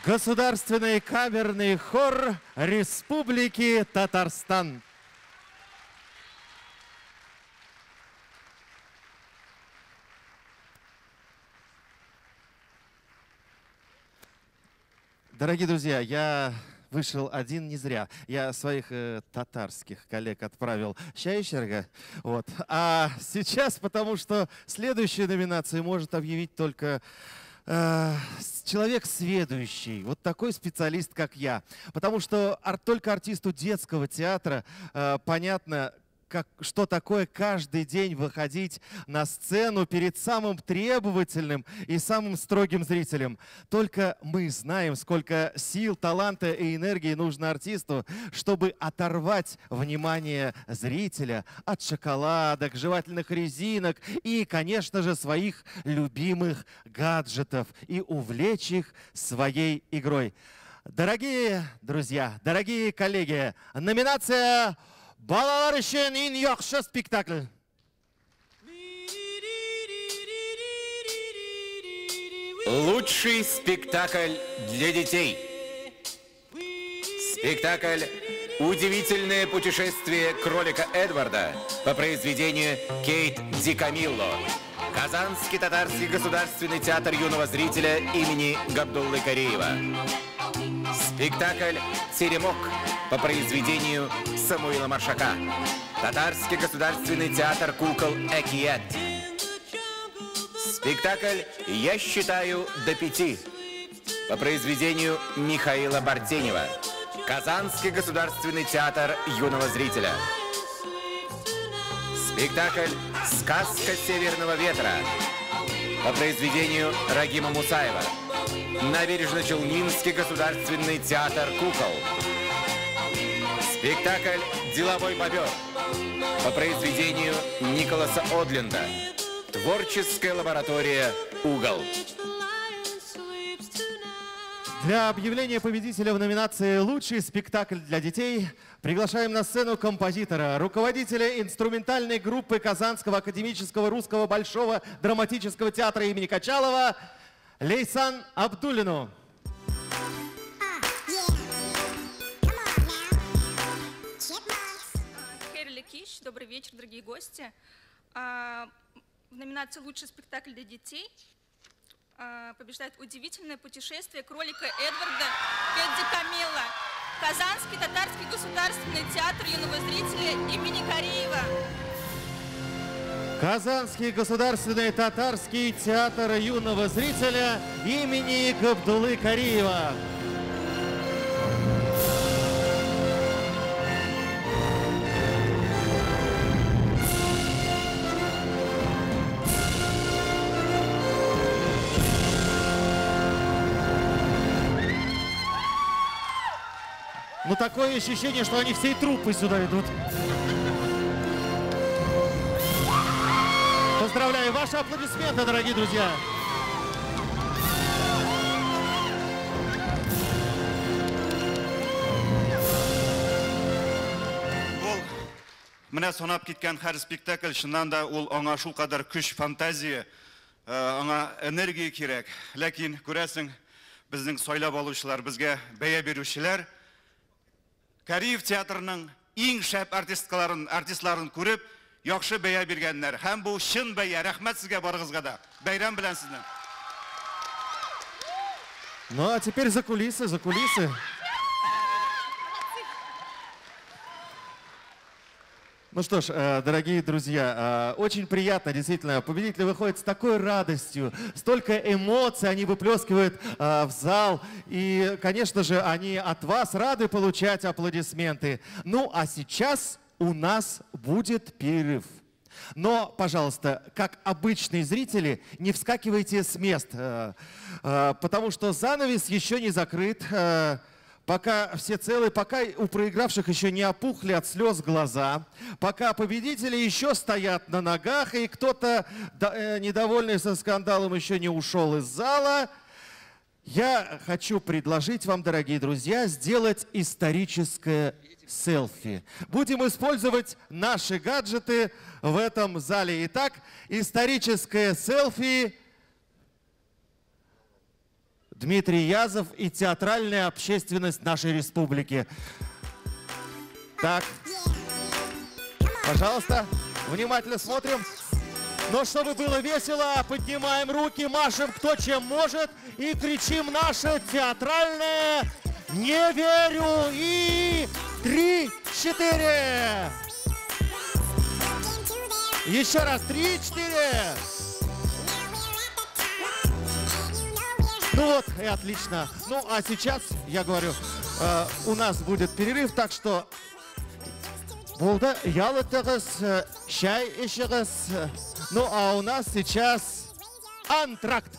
Государственный камерный хор Республики Татарстан. Дорогие друзья, я вышел один не зря. Я своих татарских коллег отправил чай эчәргә. Вот. А сейчас, потому что следующую номинацию может объявить только человек сведущий, вот такой специалист, как я. Потому что только артисту детского театра понятно, что такое каждый день выходить на сцену перед самым требовательным и самым строгим зрителем. Только мы знаем, сколько сил, таланта и энергии нужно артисту, чтобы оторвать внимание зрителя от шоколадок, жевательных резинок и, конечно же, своих любимых гаджетов и увлечь их своей игрой. Дорогие друзья, дорогие коллеги, номинация «Балалар өчен иң яхшы спектакль». Лучший спектакль для детей. Спектакль «Удивительное путешествие кролика Эдварда» по произведению Кейт Ди Камилло. Казанский татарский государственный театр юного зрителя имени Габдуллы Кариева. Спектакль «Теремок» по произведению Самуила Маршака. Татарский государственный театр кукол «Экиет». Спектакль «Я считаю до пяти» по произведению Михаила Бартенева. Казанский государственный театр юного зрителя. Спектакль «Сказка северного ветра» по произведению Рагима Мусаева. Набережно-Челнинский государственный театр кукол. Спектакль «Деловой бобер» по произведению Николаса Одленда. Творческая лаборатория «Угол». Для объявления победителя в номинации «Лучший спектакль для детей» приглашаем на сцену композитора, руководителя инструментальной группы Казанского академического русского большого драматического театра имени Качалова Лейсан Абдуллину. Хейрли Киш, добрый вечер, дорогие гости. В номинации «Лучший спектакль для детей» побеждает «Удивительное путешествие кролика Эдварда» Кэдди Камилла. Казанский татарский государственный театр юного зрителя имени Кариева. Казанский государственный татарский театр юного зрителя имени Габдуллы Кариева. Ну, такое ощущение, что они всей труппой сюда идут. Поздравляю! Ваши аплодисменты, дорогие друзья! Ул менә санап киткән һәр спектакль чыннан да ул аңа шулкадәр көч, фантазия, аңа энергия кирәк. Ләкин күрәсең, безнең сайлап алучылар, безгә бәя бирүчеләр Кариев театрының иң шәп артистларын күреп, яхшы бәя биргәннәр. Һәм бу чын бәя. Рәхмәт сезгә барыгызга да. Бәйрәм белән сезне. Ну а теперь за кулисы, за кулисы. Ну что ж, дорогие друзья, очень приятно, действительно, победители выходят с такой радостью, столько эмоций они выплескивают в зал. И, конечно же, они от вас рады получать аплодисменты. Ну, а сейчас у нас будет перерыв. Но, пожалуйста, как обычные зрители, не вскакивайте с мест, потому что занавес еще не закрыт. Пока все целы, пока у проигравших еще не опухли от слез глаза, пока победители еще стоят на ногах, и кто-то, недовольный со скандалом, еще не ушел из зала, я хочу предложить вам, дорогие друзья, сделать историческое селфи. Будем использовать наши гаджеты в этом зале. Итак, историческое селфи. Дмитрий Язов и театральная общественность нашей республики. Так, пожалуйста, внимательно смотрим. Но чтобы было весело, поднимаем руки, машем кто чем может и кричим наше театральное «Не верю!» И 3, 4. Еще раз 3, 4. Ну вот, и отлично. Ну, а сейчас, я говорю, у нас будет перерыв, так что... Булды, ял итегез, чәй эчегез. Ну, а у нас сейчас антракт.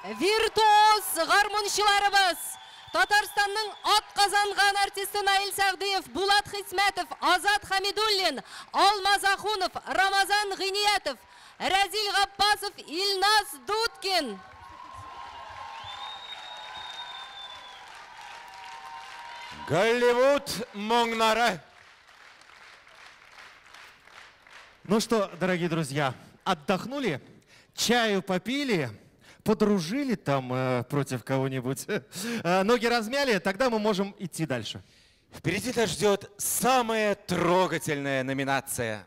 Виртуоз гармунчыларыбыз Татарстанның атказанган артисты Наил Сәгъдиев, Булат Хисмәтов, Азат Хамидуллин, Алмаз Ахунов, Рамазан Гыйниятов, Рәзил Габбасов, Илназ Дудкин. Голливуд моңнары. Ну что, дорогие друзья, отдохнули, чаю попили, подружили там против кого-нибудь, ноги размяли, тогда мы можем идти дальше. Впереди нас ждет самая трогательная номинация.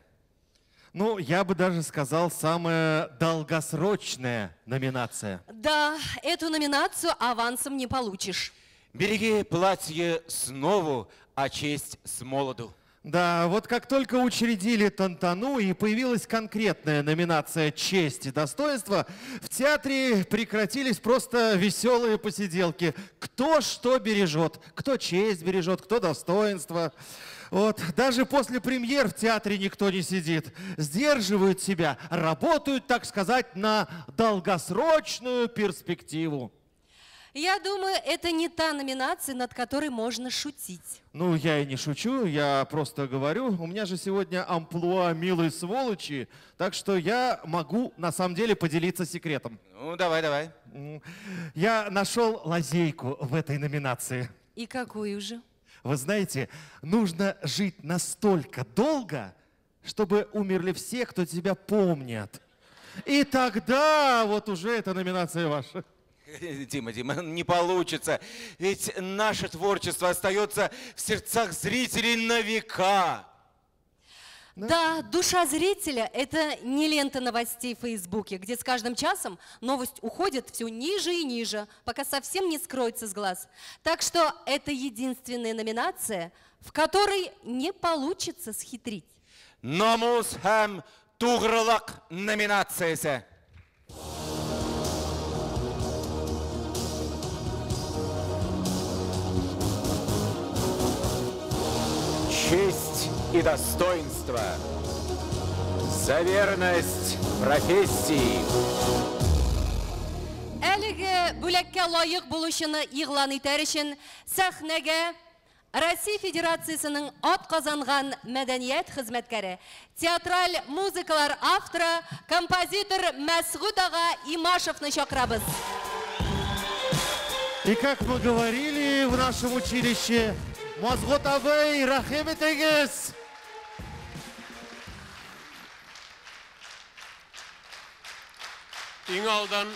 Ну, я бы даже сказал, самая долгосрочная номинация. Да, эту номинацию авансом не получишь. Береги платье снова, а честь с молоду. Да, вот как только учредили Тантану и появилась конкретная номинация «Честь и достоинство», в театре прекратились просто веселые посиделки. Кто что бережет, кто честь бережет, кто достоинство. Вот. Даже после премьер в театре никто не сидит. Сдерживают себя, работают, так сказать, на долгосрочную перспективу. Я думаю, это не та номинация, над которой можно шутить. Ну, я и не шучу, я просто говорю. У меня же сегодня амплуа милой сволочи, так что я могу на самом деле поделиться секретом. Ну, давай, давай. Я нашел лазейку в этой номинации. И какую же? Вы знаете, нужно жить настолько долго, чтобы умерли все, кто тебя помнят. И тогда вот уже эта номинация ваша. Дима, Дима, не получится. Ведь наше творчество остается в сердцах зрителей на века. Да, душа зрителя – это не лента новостей в Фейсбуке, где с каждым часом новость уходит все ниже и ниже, пока совсем не скроется с глаз. Так что это единственная номинация, в которой не получится схитрить. Намус һәм тугрылык номинациясе. Честь и достоинство, за верность профессии. Әлеге бүләккә лаек булучыны игълан итәр өчен сәхнәгә Россия Федерациясенең атказанган мәдәният хезмәткәре, театраль музыкалар авторы, композитор Мәсгут ага Имашевны чакырабыз. И как мы говорили в нашем училище, Мәсгут абый, рәхим итегез! Иң алдан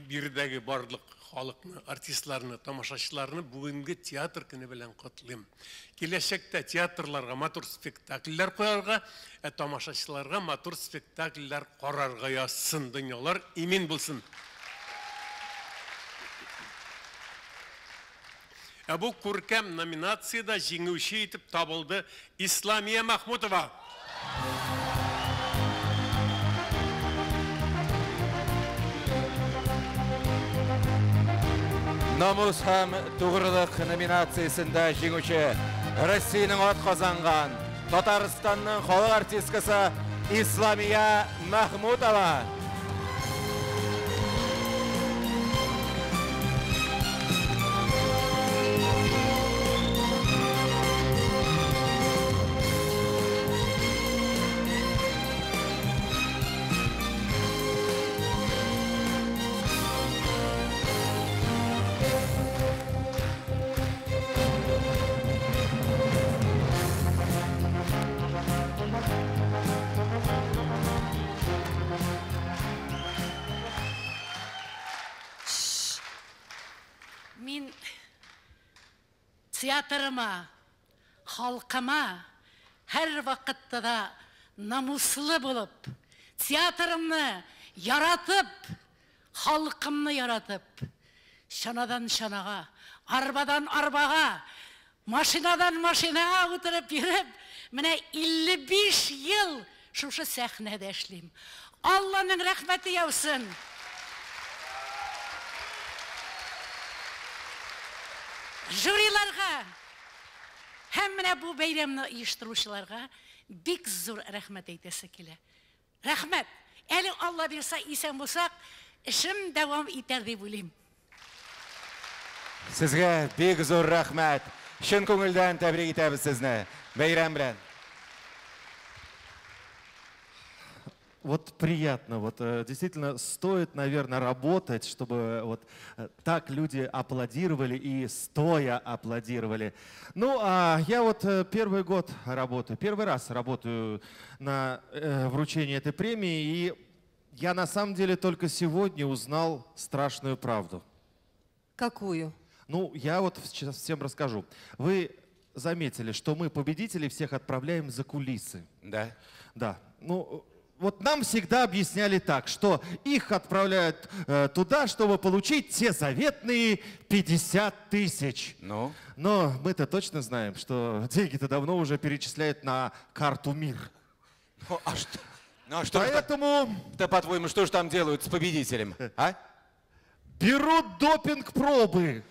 биредәге барлык халыкны, артистларны, тамашачыларны бүгенге театр көне белән котлыйм. Киләчәктә театрларга матур спектакльләр куярга, ә тамашачыларга матур спектакльләр карарга язсын, дөньялар имин булсын. Ә бу күркәм номинациядә җиңүче итеп табылды Исламия Махмутова. Намус һәм тугрылык номинациясендә җиңүче Россиянең атказанган Татарстанның халык артисткасы Исламия Махмутова. Мин театрыма, халкыма һәр вакытта да намуслы булып, театрымны яратып, халкымны яратып, чанадан чанага, арбадан арбага, машинадан машинага утырып йөреп, менә 55 ел шушы сәхнәдә эшлим. Алланың рәхмәте яусын. Жюриларга һәм менә бу бәйрәмне оештыручыларга бик зур рәхмәт әйтәсе килә. Рәхмәт. Әле Алла бирсә, исән булсак, эшем дәвам итәр дип уйлыйм. Сезгә бик зур рәхмәт. Чын күңелдән тәбрик итәбез сезне. Бәйрәм белән. Вот приятно, вот действительно стоит, наверное, работать, чтобы вот так люди аплодировали и стоя аплодировали. Ну, а я вот первый год работаю, первый раз работаю на вручении этой премии, и я на самом деле только сегодня узнал страшную правду. Какую? Ну, я вот сейчас всем расскажу. Вы заметили, что мы победителей всех отправляем за кулисы. Да. Да. Ну, вот нам всегда объясняли так, что их отправляют туда, чтобы получить те заветные 50 тысяч. Ну? Но мы-то точно знаем, что деньги-то давно уже перечисляют на карту МИР. Ну, а что? Ну, а что Поэтому... Да, по-твоему, что же там делают с победителем, а? Берут допинг-пробы.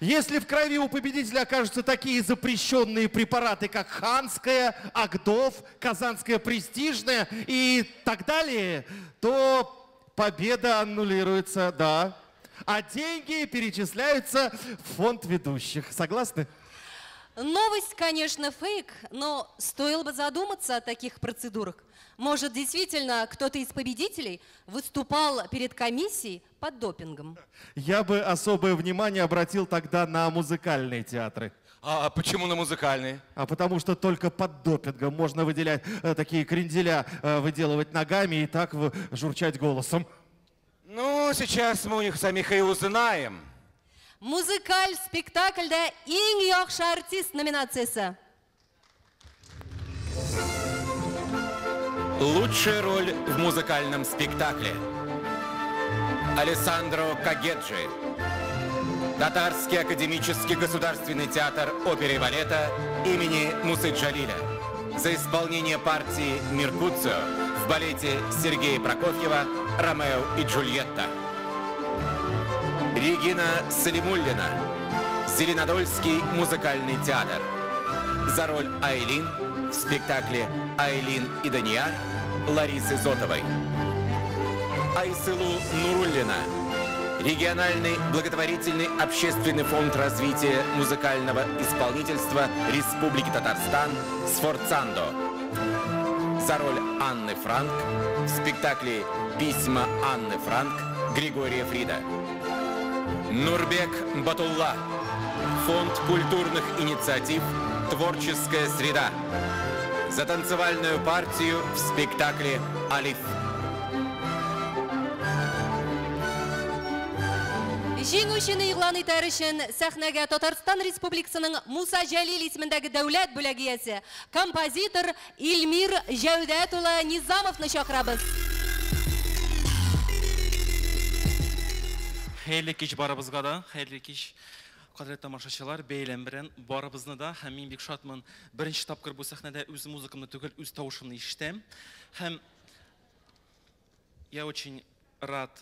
Если в крови у победителя окажутся такие запрещенные препараты, как Ханская, Агдов, Казанская престижная и так далее, то победа аннулируется, да. А деньги перечисляются в фонд ведущих. Согласны? Новость, конечно, фейк, но стоило бы задуматься о таких процедурах. Может, действительно, кто-то из победителей выступал перед комиссией под допингом? Я бы особое внимание обратил тогда на музыкальные театры. А почему на музыкальные? А потому что только под допингом можно выделять такие кренделя, выделывать ногами и так журчать голосом. Ну, сейчас мы у них самих и узнаем. Музыкаль спектакльдә иң яхшы артист номинациясе. Лучшая роль в музыкальном спектакле. Алессандро Кагеджи. Татарский академический государственный театр оперы и балета имени Мусы Джалиля. За исполнение партии Меркуцио в балете Сергея Прокофьева «Ромео и Джульетта». Регина Салимуллина, Зеленодольский музыкальный театр. За роль Айлин в спектакле «Айлин и Данияр» Ларисы Зотовой. Айсылу Нуруллина, региональный благотворительный общественный фонд развития музыкального исполнительства Республики Татарстан «Сфорцандо». За роль Анны Франк в спектакле «Письма Анны Франк» Григория Фрида. Нурбек Батулла, фонд культурных инициатив «Творческая среда». За танцевальную партию в спектакле «Алиф». Җиңүчене игълан итәр өчен сәхнәгә Татарстан Республикасының Муса Җәлил исемендәге дәүләт бүләге иясе, композитор Илмир Җәүдәт улы Низамовны чакырабыз. Хәерле кич барыбызга да, хәерле кич, кадерле тамашачылар, бәйләм белән барыбызны да, һәм мин бик шатмын. Беренче тапкыр бу сәхнәдә үз музыкамны түгел, үз тавышымны ишетәм. Һәм я очень рад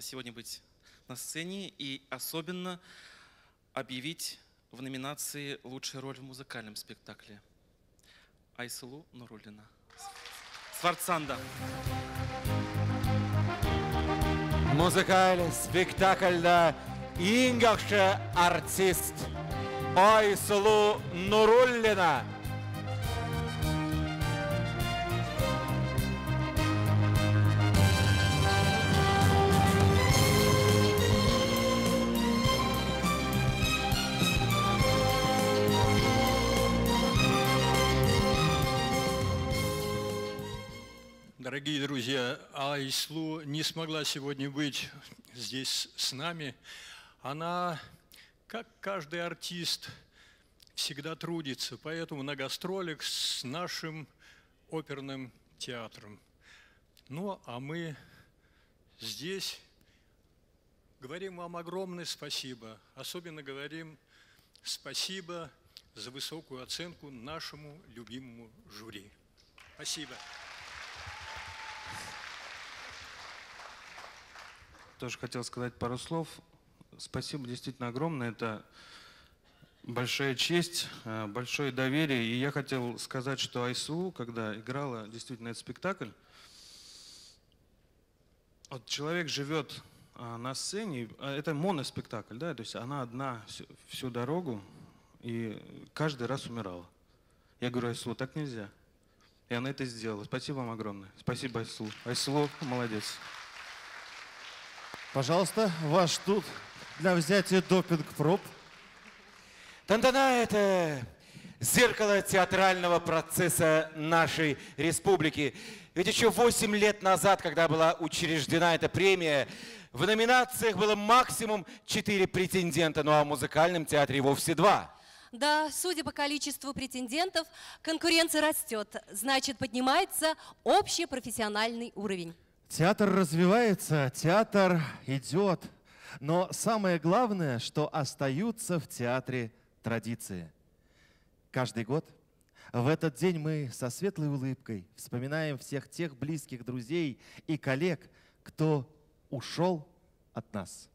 сегодня быть на сцене и особенно объявить в номинации «Лучшая роль в музыкальном спектакле» Айсылу Нуруллина. Сфорцандо. Музыкаль спектакльдә иң яхшы артист Айсылу Нуруллина. Дорогие друзья, Айслу не смогла сегодня быть здесь с нами. Она, как каждый артист, всегда трудится, поэтому на гастролях с нашим оперным театром. Ну, а мы здесь говорим вам огромное спасибо. Особенно говорим спасибо за высокую оценку нашему любимому жюри. Спасибо. Тоже хотел сказать пару слов. Спасибо действительно огромное. Это большая честь, большое доверие. И я хотел сказать, что Айсулу, когда играла действительно этот спектакль, вот человек живет на сцене, это моноспектакль, да, то есть она одна всю дорогу и каждый раз умирала. Я говорю: Айсулу, так нельзя. И она это сделала. Спасибо вам огромное. Спасибо, Айсулу. Айсулу, молодец. Пожалуйста, ваш тут для взятия допинг-проб. Тантана – это зеркало театрального процесса нашей республики. Ведь еще 8 лет назад, когда была учреждена эта премия, в номинациях было максимум 4 претендента, ну а в музыкальном театре и вовсе 2. Да, судя по количеству претендентов, конкуренция растет, значит, поднимается общий профессиональный уровень. Театр развивается, театр идет, но самое главное, что остаются в театре традиции. Каждый год в этот день мы со светлой улыбкой вспоминаем всех тех близких друзей и коллег, кто ушел от нас.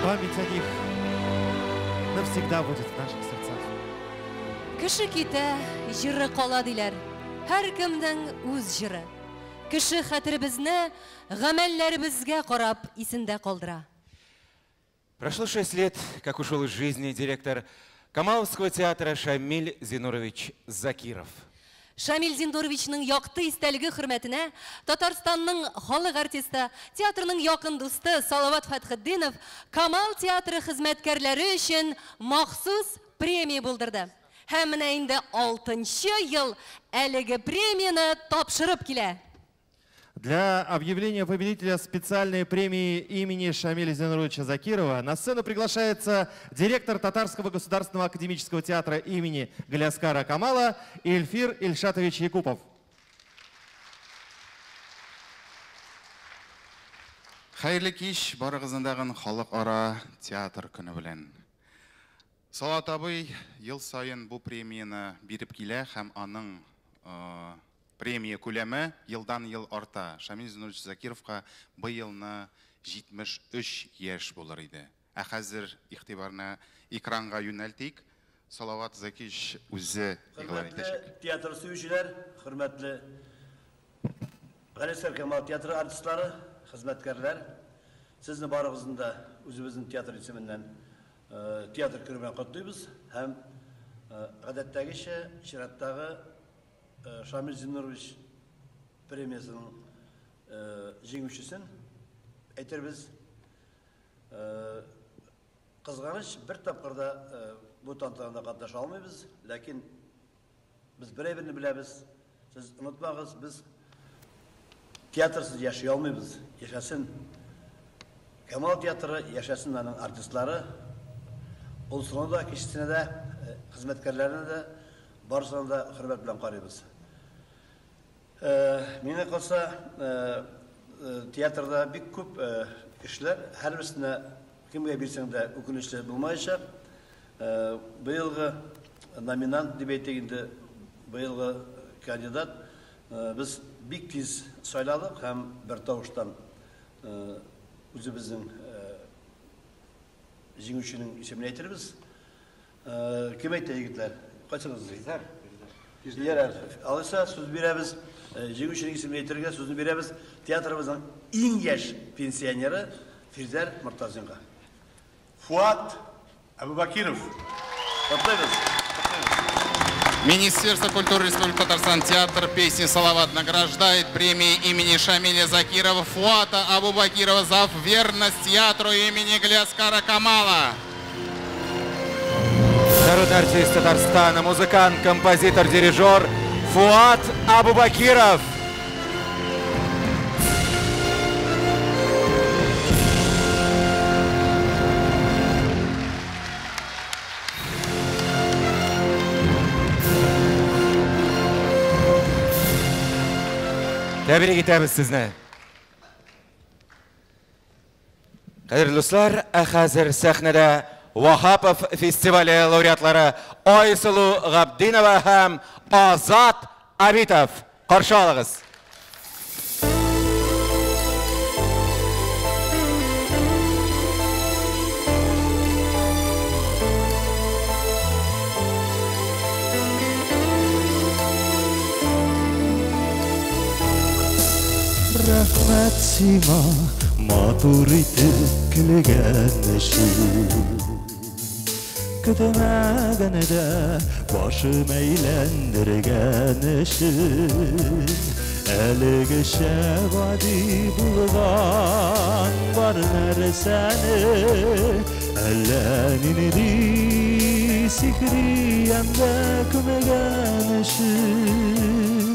Память о них навсегда будет в наших сердцах. Кеше китә, җыры кала диләр. Һәркемнең үз җыры. Кеше хәтеребезне гамәлләребезгә карап исендә калдыра. Прошло 6 лет, как ушел из жизни директор Камаловского театра Шамиль Зинурович Закиров. Шамиль Зинуровичның якты истәлеге хөрмәтенә Татарстанның халык артисты, театрның якын дусты Салават Фәтхетдинов Камал театры хезмәткәрләре өчен махсус премия булдырды. Һәм менә инде 6-нчы ел әлеге премияне тапшырып килә. Для объявления победителя специальной премии имени Шамиля Зинуровича Закирова на сцену приглашается директор Татарского государственного академического театра имени Галиаскара Камала Эльфир Ильшатович Якупов. Хәерле кич, барыгызны дагын халыкара театр көне белән. Салават абый ел саен бу премияне биреп килә һәм аның премия күләме елдан-ел арта. Шамил Зиннурович Закировка быелны 73 яшь булыр иде. Ә хәзер игътибарны экранга юнәлтик. Салават Закирович үзе игълан итәчәк. Хөрмәтле театр сөючеләр, хөрмәтле Галиәсгар Камал театры артистлары, хезмәткәрләр, сезне барыгызны да үзебезнең театр исеменнән театр көне белән котлыйбыз һәм гадәттәгечә чираттагы Шамил Зиннурович премиясенең җиңүчесен әйтербез. Кызганыч, бер тапкыр да бу тантанада катнаша алмыйбыз, ләкин без бер әйберне беләбез. Сез онытмагыз, без театрсыз яши алмыйбыз. Яшәсен Камал театры, яшәсен аның артистлары. Олысына да, кечесенә дә, хезмәткәрләренә дә, барысына да хөрмәт белән карыйбыз. Миңа калса, театрда бик күп кешеләр, һәрберсенә кемгә бирсәң дә үкенечле булмаячак. Быелгы номинант дип әйтик инде, быелгы кандидат без бик тиз сайладык һәм бер тавыштан үзебезнең җиңүченең исемен әйтербез. Кем әйтә, егетләр? Кайсыгыз? Ярар. Алайса сүз бирәбез. Җиңүченең исемен әйтергә сүзне бирәбез театрыбызның иң яшь пенсионеры Фирзәр Мортазинга. Фуат Абубакиров. Котлыйбыз. Министерство культуры Республики Татарстан театр песни Салават награждает премией имени Шамиля Закирова Фуата Абубакирова за верность театру имени Галиаскара Камала. Народный артист Татарстана, музыкант, композитор, дирижер Фуат Абубакиров. Тәбрик итәбез сезне. Кадерле дуслар, ә хәзер сәхнәдә Ваһапов фестивале лауреатлары Айсылу Габдинова һәм Азат Абитов. Каршы алыгыз. Рәхмәт сиңа, матур итеп көлгән өчен. Көтмәгәндә башым әйләндергән өчен. Әлегечә гади булган бар нәрсәне әллә нинди сихри ямьгә күмгән өчен.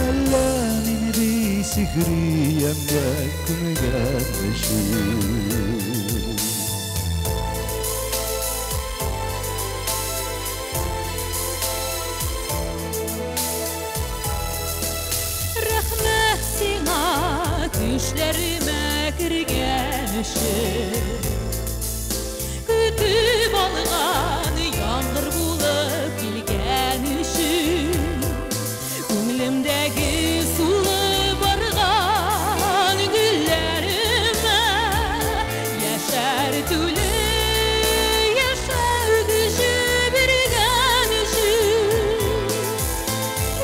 Әллә нинди сихри ямьгә күмгән өчен. Рәхмәт сиңа, төшләремә кергән өчен. Көтеп алган яңгыр булып килгән өчен. Күңелемдәге сулы барган гөлләремә яшәр түле яшәү көче биргән өчен.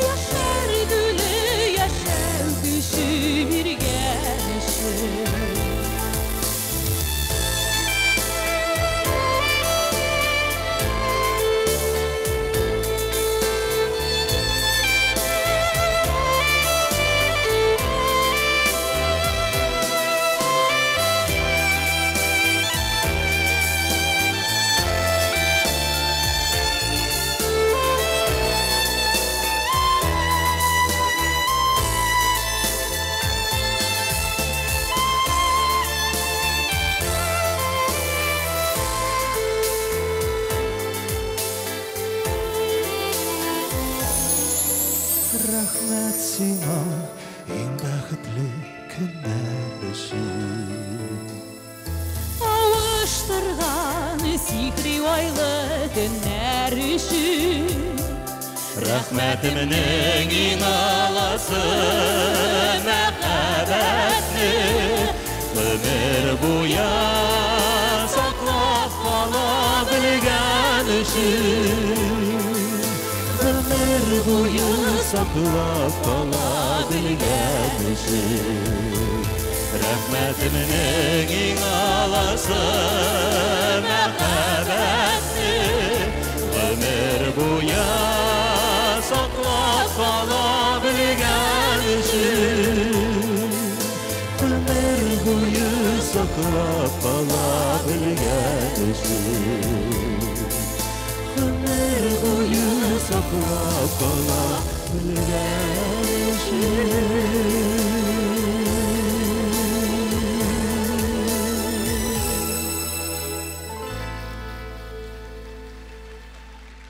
Яшәр түле яшәү көче биргән өчен. Рәхмәт сиңа, иң бәхетле көннәр өчен. Авыштырган торган сихри айлы төннәр өчен. Рәхмәтемнең иң аласы мәхәббәтне гомер буе саклап кала белгән өчен. Гомер буе саклап кала белгән өчен. Рәхмәтемнең иң аласы мәхәббәтне гомер буе саклап кала белгән өчен. Гомер буе саклап кала белгән өчен. Гомер буе саклап кала белгән өчен.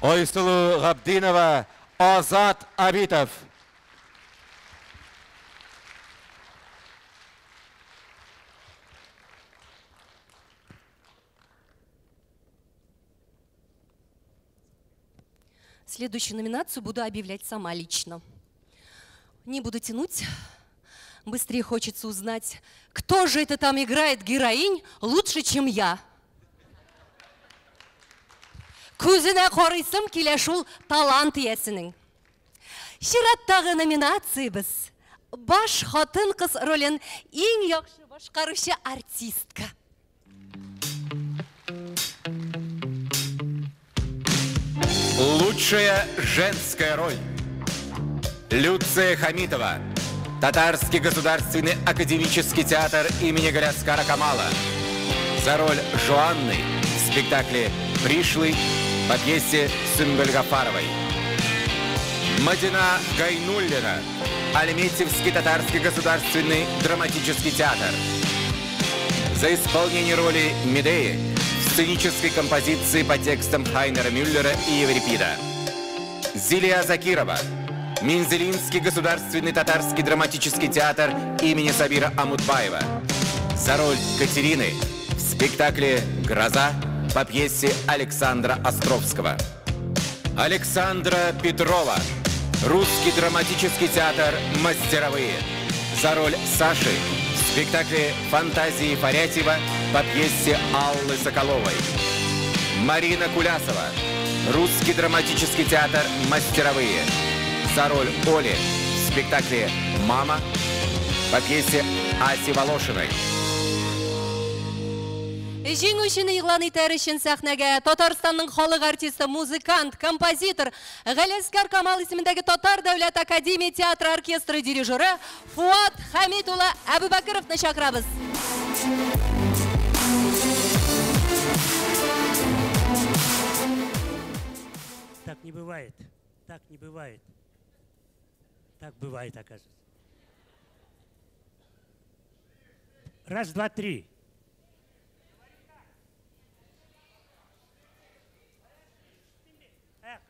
Айсылу Габдинова, Азат Абитов. Следующую номинацию буду объявлять сама лично. Не буду тянуть. Быстрее хочется узнать, кто же это там играет героинь лучше, чем я. Күзенә карыйсым килә шул талант иясенең. Чираттагы номинациябез баш хатын-кыз ролен иң яхшы башкаручы артистка. Лучшая женская роль. Люция Хамитова. Татарский государственный академический театр имени Галиаскара Камала. За роль Жоанны в спектакле «Пришлый» по пьесе Сюмбюль Гафаровой. Мадина Гайнуллина. Альметьевский татарский государственный драматический театр. За исполнение роли Медеи в сценической композиции по текстам Хайнера Мюллера и Еврипида. Зилия Закирова. Мензелинский государственный татарский драматический театр имени Сабира Амутбаева. За роль Катерины в спектакле «Гроза» по пьесе Александра Островского. Александра Петрова. Русский драматический театр «Мастеровые». За роль Саши в спектакле «Фантазии Фарятьева» по пьесе Аллы Соколовой. Марина Кулясова. Русский драматический театр «Мастеровые». За роль Оли в спектакле «Мама» по пьесе Аси Волошиной. Җиңүчене игълан итәр өчен сәхнәгә Татарстанның халык артисты, музыкант, композитор Галиәсгар Камал исемендәге Татар дәүләт академия театры оркестры дирижеры Фуат Хәмит улы Әбүбәкеровны чакырабыз. Так не бывает, так не бывает. Так бывает, оказывается. Раз, два, три.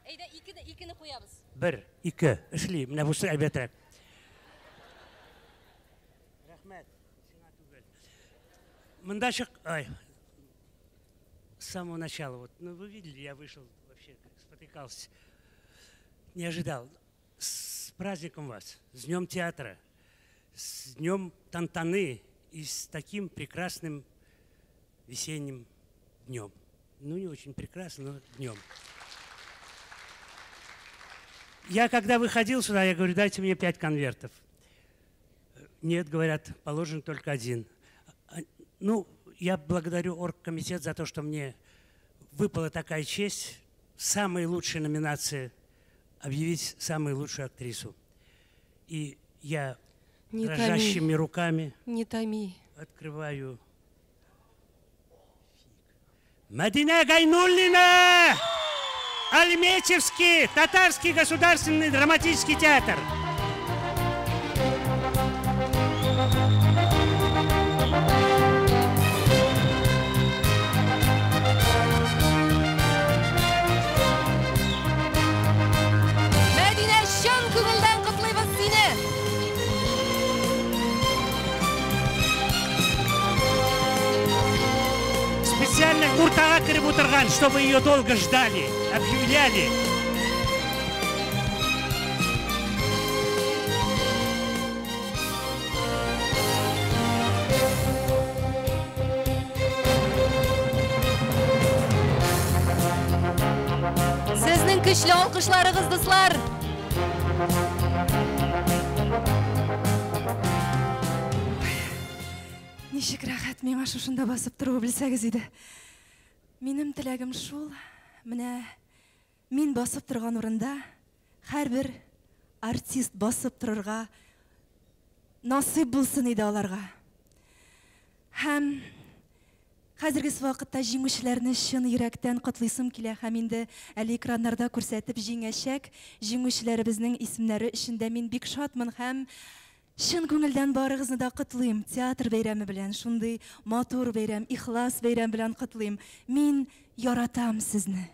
Әйдә, икене куябыз. Бер, ике, эшли. Менә бусы әйбәтрәк. Рәхмәт, сиңа түгел. Монда чык, ай. С самого начала вот, ну вы видели, я вышел вообще, спотыкался. Не ожидал. С праздником вас, с Днем театра, с Днем Тантаны и с таким прекрасным весенним днем. Ну, не очень прекрасным, но днем. Я когда выходил сюда, я говорю, дайте мне 5 конвертов. Нет, говорят, положен только один. Ну, я благодарю оргкомитет за то, что мне выпала такая честь, самые лучшие номинации объявить самую лучшую актрису. И я не дрожащими томи. Руками не томи. Открываю. Мадина Гайнуллина! Альметьевский татарский государственный драматический театр. Мәдинә, чын күңелдән котлыйбыз сине. Специально Уртага кереп утырган, чтобы ее долго ждали, объявляли. Сезнең көчле алкышларыгыз, дуслар! Ничек рәхәт миңа шушында басып торуы белсәгез иде. Минем теләгем шул, менә мин басып торган урында һәрбер артист басып торырга насыйп булсын иде аларга. Һәм хәзерге вакытта җиңүчеләрне чын йөрәктән котлыйсым килә һәм инде әле экраннарда күрсәтеп җиңәчәк җиңүчеләребезнең исемнәре өчен дә мин бик шатмын һәм чын күңелдән барыгызны да котлыйм. Театр бәйрәме белән, шундый матур бәйрәм, ихлас бәйрәм белән котлыйм. Мин яратам сезне.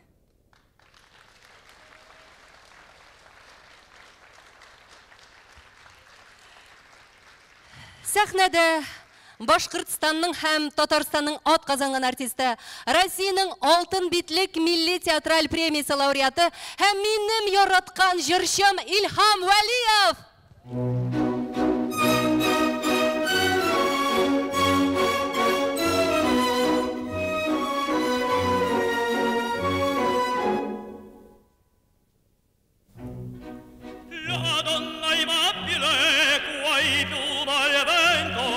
Сәхнәдә Башкортстанның һәм Татарстанның ат казанган артисты, Россиянең Алтын битлек милли театраль премиясе лауреаты һәм минем яраткан җырчым Илһам Вәлиев. La donna immobile, quai piuma il vento,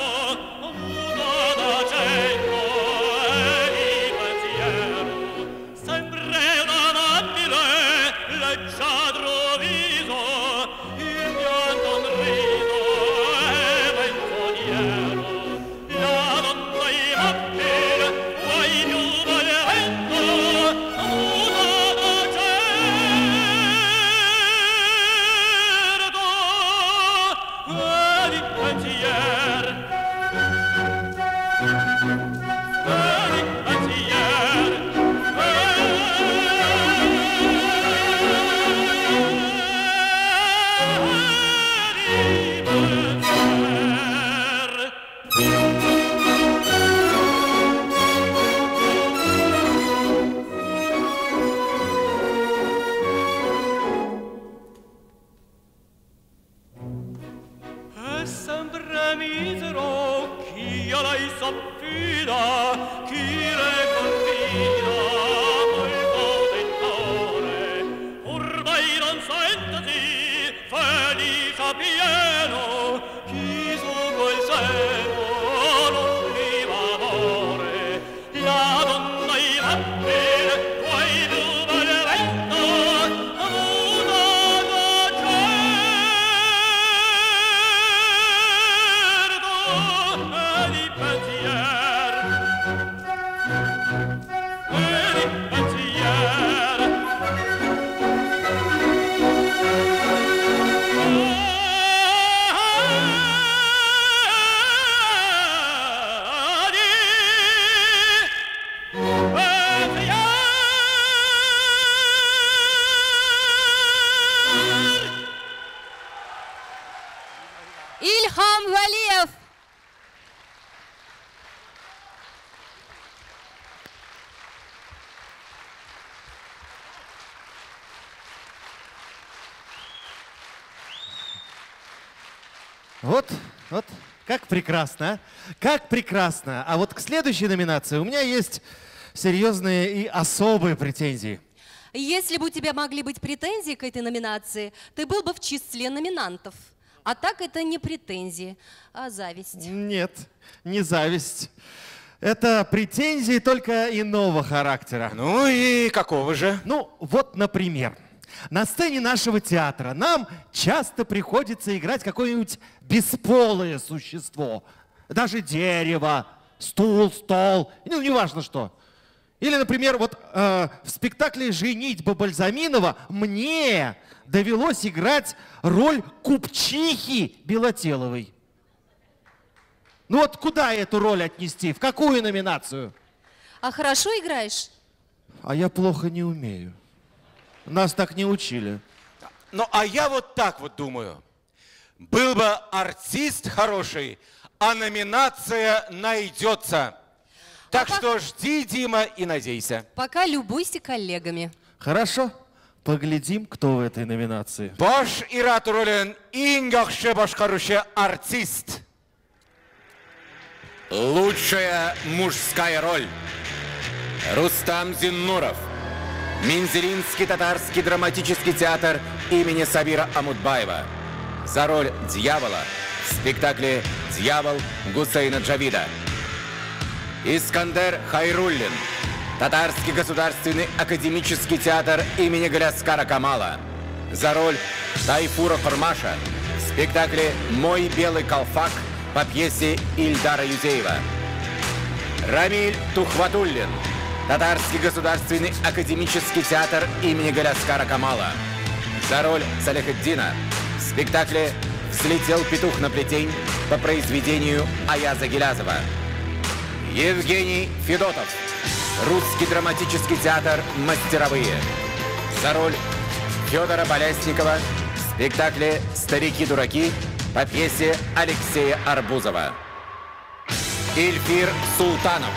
muta d'accento e di pensiero. Sempre un amabile, leggiadro viso, il pianto un riso e menzogniero. La donna immobile, quai piuma il vento, muta d'accento e di pensier. E di pensier. E di pensier. E sempre misero chi a lei s'affida, chi le confida molto tentore. Ormai non sentesi felice a pieno, chi su quel seno non viva amore. La donna immobile, quai piuma il vento, muta d'accento e di pensier. E di pensier. E di pensier. Илһам Вәлиев. Вот, вот, как прекрасно, а? Как прекрасно. А вот к следующей номинации у меня есть серьезные и особые претензии. Если бы у тебя могли быть претензии к этой номинации, ты был бы в числе номинантов. А так это не претензии, а зависть. Нет, не зависть. Это претензии только иного характера. Ну и какого же? Ну вот, например, на сцене нашего театра нам часто приходится играть какое-нибудь бесполое существо. Даже дерево, стул, стол, ну неважно что. Или, например, вот в спектакле «Женитьба Бальзаминова» мне довелось играть роль купчихи Белотеловой. Ну вот куда эту роль отнести? В какую номинацию? А хорошо играешь? А я плохо не умею. Нас так не учили. Ну, а я вот так вот думаю. Был бы артист хороший, а номинация найдется. Так что жди, Дима, и надейся. Пока любуйся коллегами. Хорошо. Поглядим, кто в этой номинации. Баш ир-ат ролен иң яхшы башкаручы артист. Лучшая мужская роль. Рустам Зиннуров. Мензелинский татарский драматический театр имени Сабира Омутбаева. За роль дьявола в спектакле «Дьявол» Гусейна Джавида. Искандер Хайруллин. Татарский государственный академический театр имени Галиаскара Камала. За роль Тайфура Кормаша в спектакле «Мой белый калфак» по пьесе Ильдара Юзеева. Рамиль Тухватуллин. Татарский государственный академический театр имени Галиаскара Камала. За роль Салехетдина в спектакле «Взлетел петух на плетень» по произведению Аяза Гилязова. Евгений Федотов. Русский драматический театр «Мастеровые». За роль Федора Балясникова в спектакле «Старики-дураки» по пьесе Алексея Арбузова. Эльфир Султанов.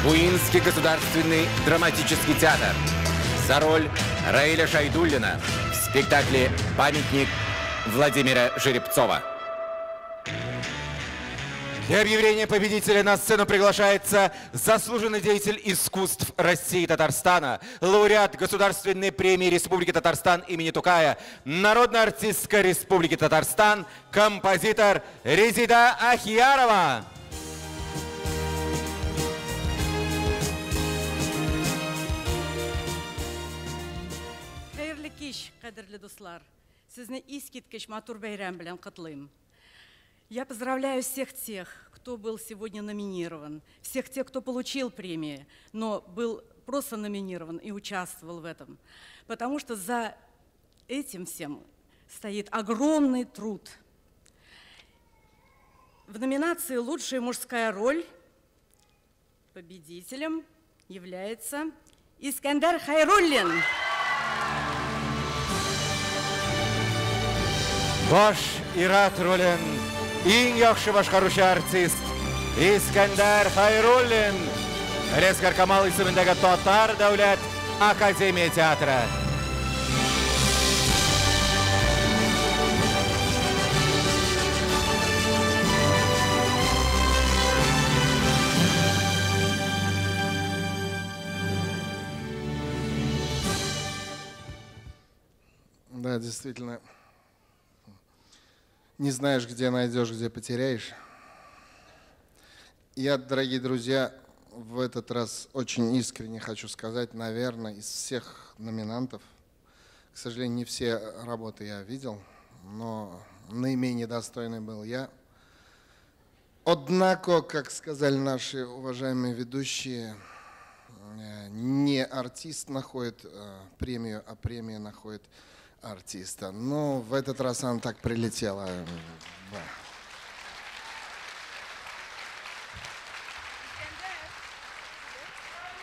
Буинский государственный драматический театр. За роль Раиля Шайдуллина в спектакле «Памятник» Владимира Жеребцова. Для объявления победителя на сцену приглашается заслуженный деятель искусств России и Татарстана, лауреат Государственной премии Республики Татарстан имени Тукая, народная артистка Республики Татарстан, композитор Резида Ахиярова. Хәерле кич, кадерле дуслар. Сезне искиткеч матур бәйрәм белән котлыйм. Я поздравляю всех тех, кто был сегодня номинирован, всех тех, кто получил премии, но был просто номинирован и участвовал в этом. Потому что за этим всем стоит огромный труд. В номинации «Лучшая мужская роль» победителем является Искандер Хайруллин. Баш ир-ат ролен иң яхшы башкаручы артист Искәндәр Хайруллин. Галиәсгар Камал исемендәге Татар дәүләт академия театры. Да, действительно. Не знаешь, где найдешь, где потеряешь. Я, дорогие друзья, в этот раз очень искренне хочу сказать, наверное, из всех номинантов, к сожалению, не все работы я видел, но наименее достойный был я. Однако, как сказали наши уважаемые ведущие, не артист находит премию, а премия находит артиста. Но в этот раз она так прилетела. Да.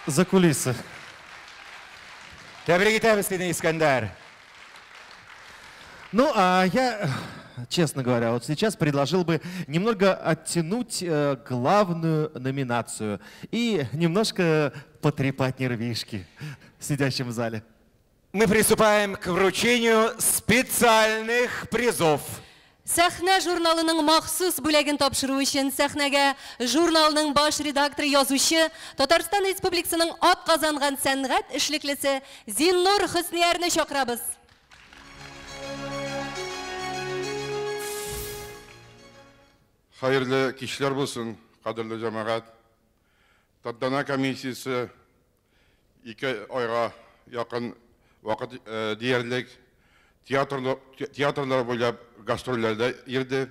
За кулисы. Тәбрик итәбез сине, Искәндәр. Ну, а я, честно говоря, вот сейчас предложил бы немного оттянуть главную номинацию и немножко потрепать нервишки сидящим в зале. Мы приступаем к вручению специальных призов. Сәхнә журналының махсус бүләген тапшыру өчен сәхнәгә журналның баш редакторы, язучы, Татарстан Республикасының атказанган сәнгать эшлеклесе Зиннур Хөсниярны чакырабыз. Хәерле кичләр булсын, кадерле җәмәгать. Тантана комиссиясе 2 айга якын вакыт диярлек театрлар буйлап гастрольләрдә йөрде.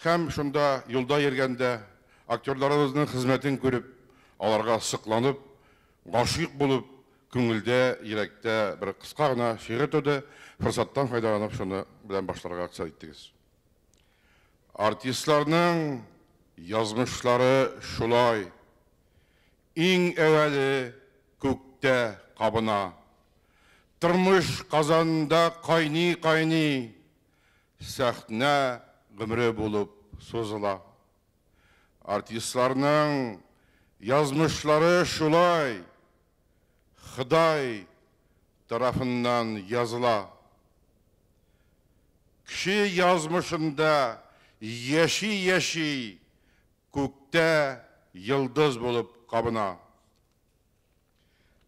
Һәм шунда юлда йөргәндә актерларыбызның хезмәтен күреп, аларга сокланып, гашыйк булып, күңелдә, йөрәктә бер кыска гына шигырь туды. Форсаттан файдаланып шуны белән башларга рөхсәт иттегез. Артистларның язмышлары шулай. Иң әүвәле күктә кабына. Тормыш казанында кайный-кайный, сәхнә гомере булып сузыла. Артистларның Язмышлары шулай Ходай тарафыннан языла. Кеше язмышында яши-яши күктә йолдыз булып кабына.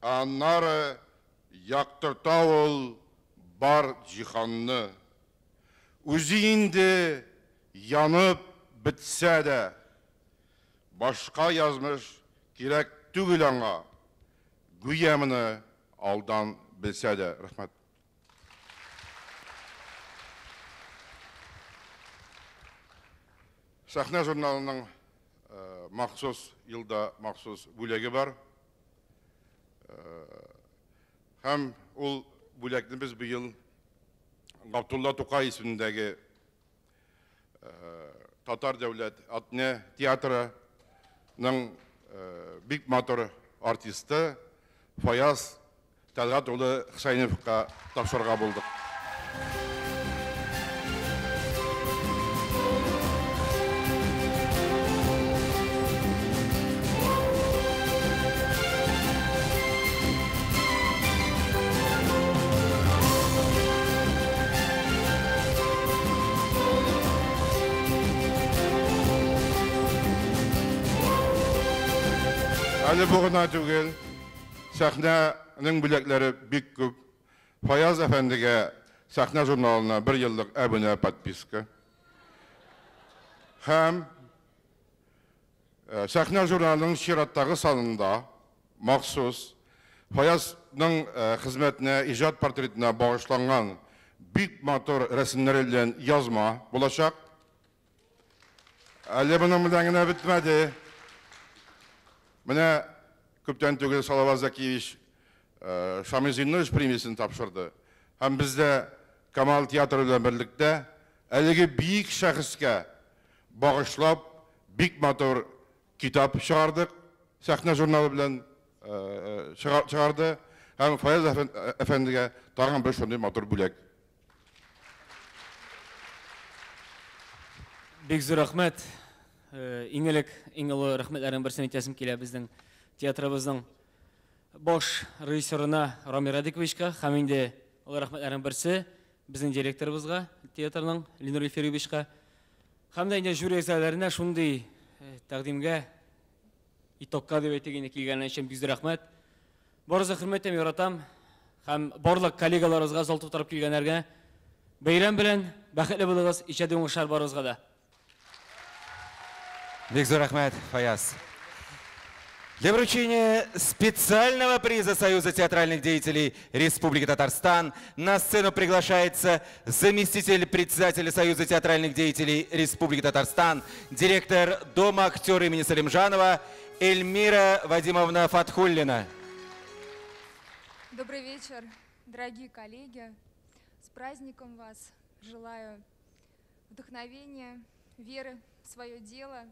Аннары яктырта ул бар җиһанны. Үзе инде янып бетсә дә, башка язмыш кирәк түгел аңа. Гүя моны алдан белсә дә. Рәхмәт. Сәхнә журналының махсус елда махсус бүләге бар. Һәм ул бүләкне без быел Габдулла Тукай исемендәге Татар дәүләт Атне театрының бик матур артисты Фаяз Тәлгать улы Хөсәеновка тапшырырга булдык. Әле бу гына түгел, сәхнәнең бүләкләре бик күп. Фаяз әфәндегә Сәхнә журналына бер еллык әбүнә подписка. Һәм Сәхнә журналының чираттагы санында махсус Фаязның хезмәтенә, иҗат портретына багышланган бик матур рәсемнәр белән язма булачак. Әле моның белән генә бетмәде. Менә күптән түгел Салават Закиевич Шамил Зиннурович премиясен тапшырды. Һәм без дә Камал театры белән берлектә әлеге бөек шәхескә багышлап бик матур китап чыгардык. Сәхнә журналы белән чыгарды. Һәм Фаяз әфәндегә тагын бер шундый матур бүләк. Бик зур рәхмәт. Иң элек, иң олы рәхмәтләрнең берсен әйтәсем килә безнең театрыбызның баш режиссерына Рамил Радиковичка һәм инде олы рәхмәтләрнең берсе безнең директорыбызга театрның Ленур Ильфировичка һәм дә инде жюри әгъзаларына шундый тәкъдимгә, итогка дип әйтик инде, килгәннәре өчен бик зур рәхмәт. Барыгызны хөрмәт итәм, яратам һәм барлык коллегаларыбызга, зал тутырып килгәннәргә бәйрәм белән, бәхетле булыгыз, иҗади уңышлар барыгызга да. Бик зур рәхмәт, Фаяз. Для вручения специального приза Союза театральных деятелей Республики Татарстан на сцену приглашается заместитель председателя Союза театральных деятелей Республики Татарстан, директор Дома актера имени Салимжанова Эльмира Вадимовна Фатхуллина. Добрый вечер, дорогие коллеги. С праздником вас. Желаю вдохновения, веры в свое дело,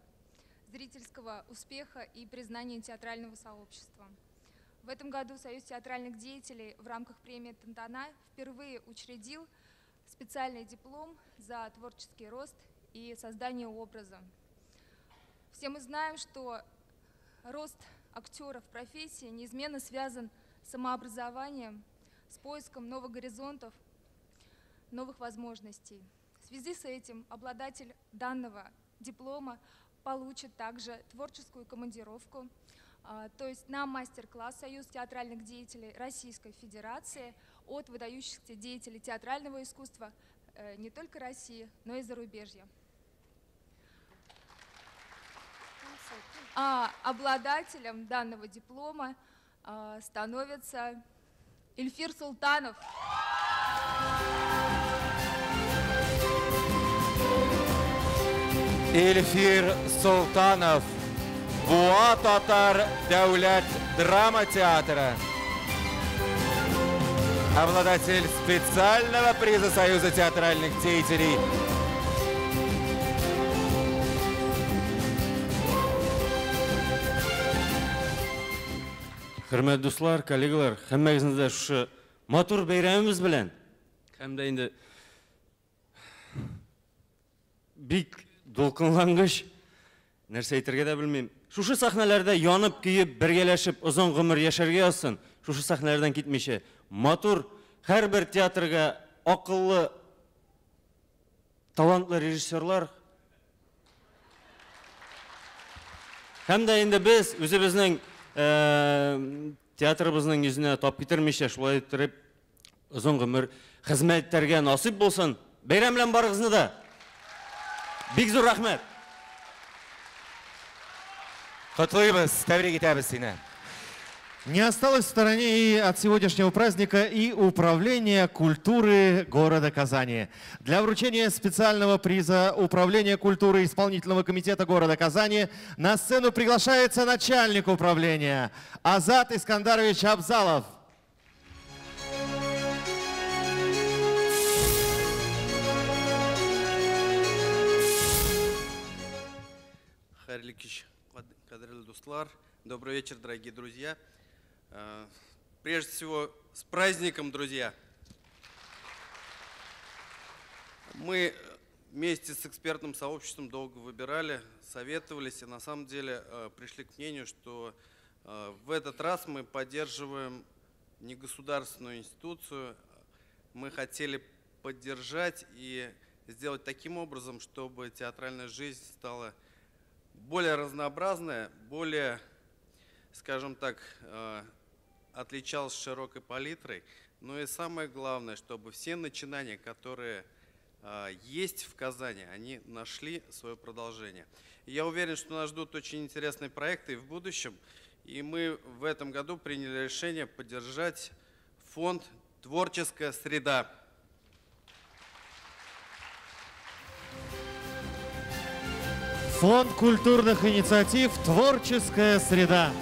зрительского успеха и признания театрального сообщества. В этом году Союз театральных деятелей в рамках премии «Тантана» впервые учредил специальный диплом за творческий рост и создание образа. Все мы знаем, что рост актера в профессии неизменно связан с самообразованием, с поиском новых горизонтов, новых возможностей. В связи с этим обладатель данного диплома получит также творческую командировку, то есть на мастер-класс Союз театральных деятелей Российской Федерации от выдающихся деятелей театрального искусства не только России, но и зарубежья. А обладателем данного диплома становится Ильфир Султанов. Ильфир Султанов, Буа татар дәүләт драма театры. Обладатель специального приза Союза театральных деятелей. Хөрмәтле дуслар, коллегалар, һәммәгезне дә шушы матур бәйрәмебез белән һәм дә инде бик дулкынлангыч Нәрсә әйтергә дә белмим. Шушы сәхнәләрдә янып, көеп, бергәләшеп озын гомер яшәргә язсын. Шушы сәхнәләрдән китмичә. Матур һәрбер театрга акыллы, талантлы режиссерлар. Һәм дә инде без үзебезнең театрыбызның йөзенә тап китермичә, шулай иттереп озын гомер хезмәт итәргә насыйп булсын. Бәйрәм белән барыгызны да. Бик зур рәхмәт. Котлыйбыз, тәбрик итәбез сине. Не осталось в стороне и от сегодняшнего праздника и Управление культуры города Казани. Для вручения специального приза Управления культуры Исполнительного комитета города Казани на сцену приглашается начальник управления Азат Искандарович Абзалов. Хәерле кич, кадерле дуслар. Добрый вечер, дорогие друзья. Прежде всего, с праздником, друзья! Мы вместе с экспертным сообществом долго выбирали, советовались и на самом деле пришли к мнению, что в этот раз мы поддерживаем не государственную институцию, мы хотели поддержать и сделать таким образом, чтобы театральная жизнь стала более разнообразная, более, скажем так, отличалась широкой палитрой. Но и самое главное, чтобы все начинания, которые есть в Казани, они нашли свое продолжение. И я уверен, что нас ждут очень интересные проекты и в будущем. И мы в этом году приняли решение поддержать фонд «Творческая среда». Фонд культурных инициатив «Творческая среда».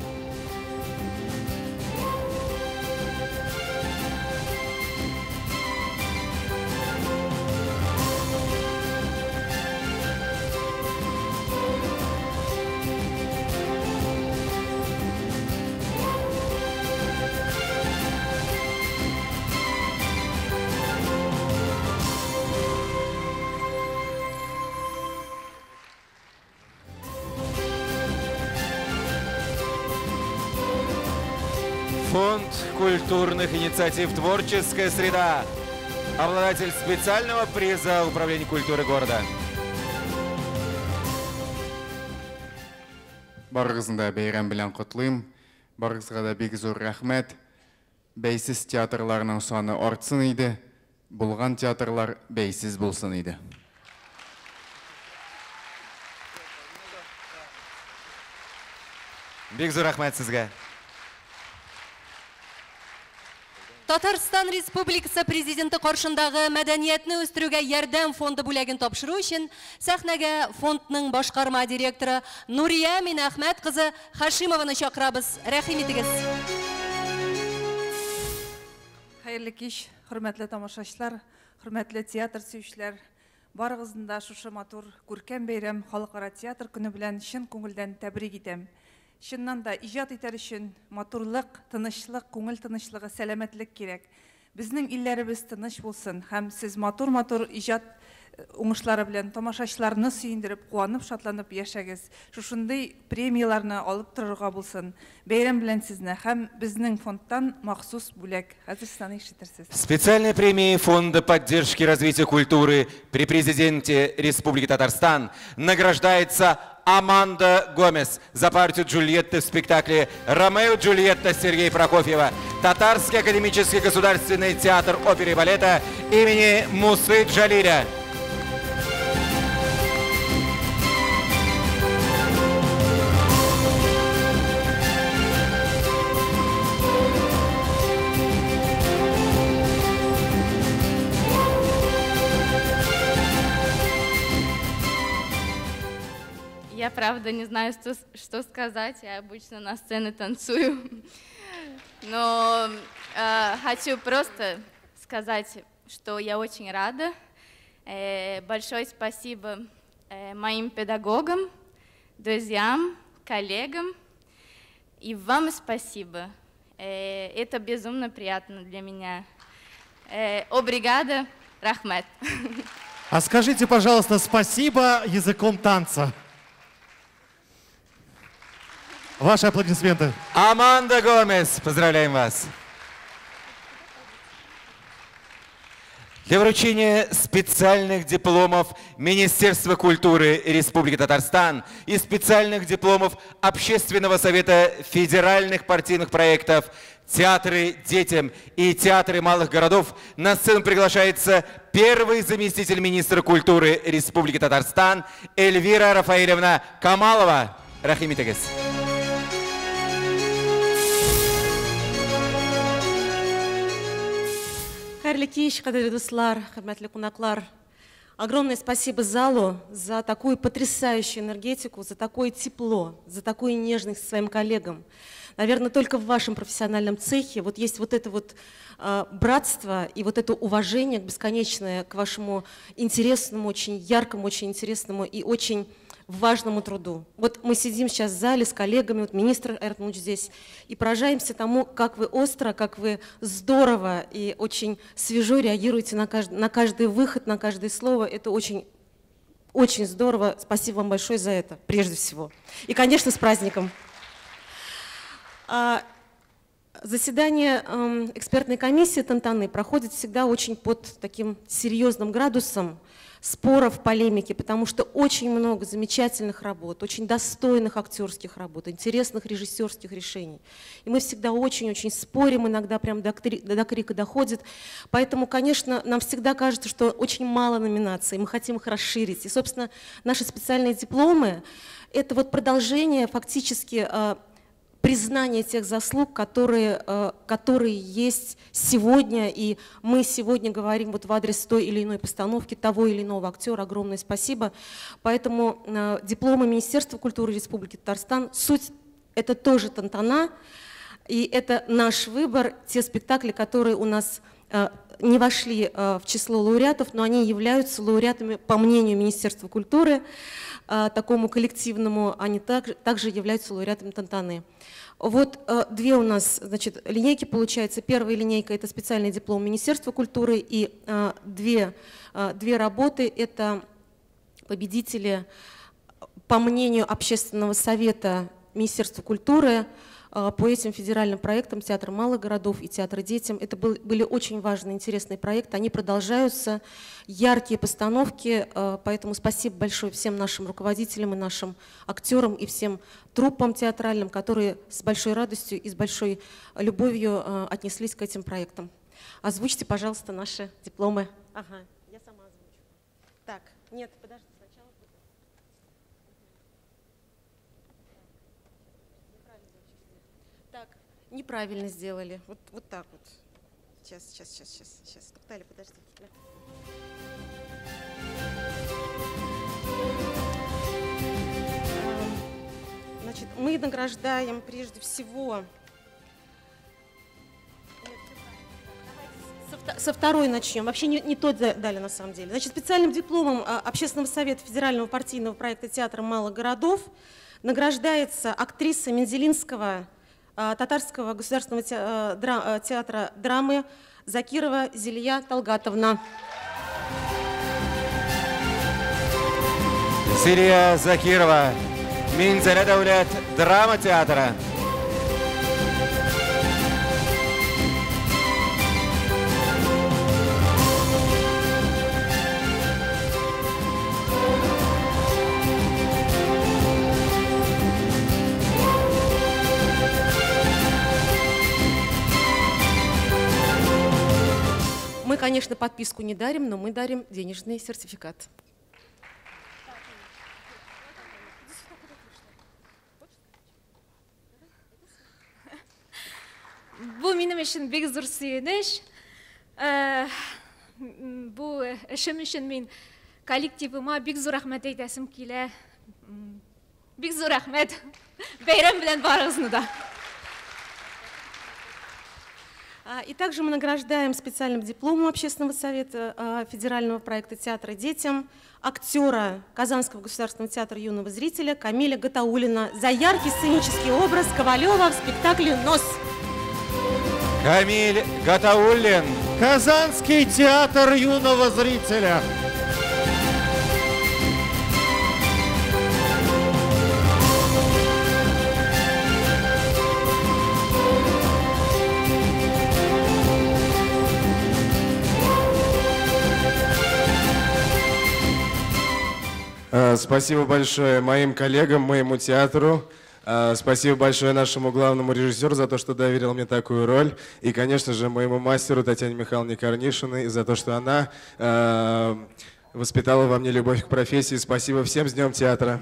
Фонд культурных инициатив «Творческая среда», обладатель специального приза Управления культуры города. Барыгызны да бәйрәм белән котлыйм. Барыгызга да бик зур рәхмәт. Бәйсез театрларның саны артсын иде, булган театрлар бәйсез булсын иде. Бик зур рәхмәт сезгә. Татарстан Республикасы Президенты каршындагы мәдәниятне үстерүгә ярдәм фонды бүләген тапшыру өчен сәхнәгә фондның башкарма директоры Нурия Минәхмәт кызы Хашимованы чакырабыз. Рәхим итегез. Хәерле кич, хөрмәтле тамашачылар, хөрмәтле театр сөючеләр. Барыгызны да шушы матур күркәм бәйрәм Халыкара театр көне белән чын күңелдән тәбрик итәм. Чыннан да иҗат итәр өчен матурлык, тынычлык, күңел тынычлыгы, сәламәтлек кирәк. Безнең илләребез тыныч булсын һәм сез матур-матур иҗат уңышлары белән тамашачыларны сөендереп, куанып, шатланып яшәгез. Шушындый премияләрне алып торырга булсын. Бәйрәм белән сезне һәм безнең фондтан махсус бүләк. Хәзер сез аны ишетерсез. Специальная премия Фонда поддержки развития культуры при президенте Республики Татарстан награждается Аманда Гомес за партию Джульетты в спектакле «Ромео и Джульетта» Сергея Прокофьева. Татарский академический государственный театр оперы и балета имени Мусы Джалиля. Я, правда, не знаю, что сказать. Я обычно на сцене танцую. Но хочу просто сказать, что я очень рада. Большое спасибо моим педагогам, друзьям, коллегам. И вам спасибо. Это безумно приятно для меня. Обригада, рахмет. А скажите, пожалуйста, спасибо языком танца. Ваши аплодисменты. Аманда Гомес, поздравляем вас. Для вручения специальных дипломов Министерства культуры Республики Татарстан и специальных дипломов Общественного совета федеральных партийных проектов «Театры детям» и «Театры малых городов» на сцену приглашается первый заместитель министра культуры Республики Татарстан Эльвира Рафаэлевна Камалова. Рәхим итегез. Хәерле кич, кадерле дуслар, хөрмәтле кунаклар. Огромное спасибо залу за такую потрясающую энергетику, за такое тепло, за такую нежность к своим коллегам. Наверное, только в вашем профессиональном цехе вот есть вот это вот братство и вот это уважение бесконечное к вашему интересному, очень яркому, очень интересному и очень важному труду. Вот мы сидим сейчас в зале с коллегами, вот министр Айрат Муллович здесь, и поражаемся тому, как вы остро, как вы здорово и очень свежо реагируете на каждый выход, на каждое слово. Это очень, очень здорово. Спасибо вам большое за это, прежде всего. И, конечно, с праздником. Заседание экспертной комиссии Тантаны проходит всегда очень под таким серьезным градусом споров, полемики, потому что очень много замечательных работ, очень достойных актерских работ, интересных режиссерских решений. И мы всегда очень-очень спорим, иногда прям до крика доходит. Поэтому, конечно, нам всегда кажется, что очень мало номинаций, мы хотим их расширить. И, собственно, наши специальные дипломы – это вот продолжение фактически признание тех заслуг, которые есть сегодня, и мы сегодня говорим вот в адрес той или иной постановки, того или иного актера. Огромное спасибо. Поэтому дипломы Министерства культуры Республики Татарстан, суть – это тоже тантана, и это наш выбор, те спектакли, которые у нас не вошли в число лауреатов, но они являются лауреатами, по мнению Министерства культуры, такому коллективному, они также являются лауреатами Тантаны. Вот две у нас, значит, линейки получается. Первая линейка – это специальный диплом Министерства культуры, и две работы – это победители, по мнению Общественного совета Министерства культуры, по этим федеральным проектам «Театр малых городов» и «Театр детям». Это были очень важные, интересные проекты, они продолжаются, яркие постановки, поэтому спасибо большое всем нашим руководителям и нашим актерам и всем труппам театральным, которые с большой радостью и с большой любовью отнеслись к этим проектам. Озвучьте, пожалуйста, наши дипломы. Ага, я сама озвучу. Так, нет, подожди. Неправильно сделали. Вот так вот. Сейчас. Туктали, подожди. Значит, мы награждаем прежде всего... Со второй начнем. Вообще не то дали на самом деле. Значит, специальным дипломом Общественного совета федерального партийного проекта «Театр малых городов» награждается актриса Мензелинского Татарского государственного театра драмы Закирова Зилия Талгатовна. Зилия Закирова, Минзәлә дәүләт драма театры. Мы, конечно, подписку не дарим, но мы дарим денежный сертификат. Бу минем өчен бик зур сөенеч. Бу эшем өчен мин коллективыма бик зур рәхмәт әйтәсем килә. Бик зур рәхмәт. Бәйрәм белән барыгызны да. И также мы награждаем специальным дипломом Общественного совета федерального проекта «Театра детям» актера Казанского государственного театра юного зрителя Камиля Гатауллина за яркий сценический образ Ковалева в спектакле «Нос». Камиль Гатауллин. Казанский театр юного зрителя. Спасибо большое моим коллегам, моему театру. Спасибо большое нашему главному режиссеру за то, что доверил мне такую роль. И, конечно же, моему мастеру Татьяне Михайловне Корнишиной за то, что она воспитала во мне любовь к профессии. Спасибо всем, с Днем театра.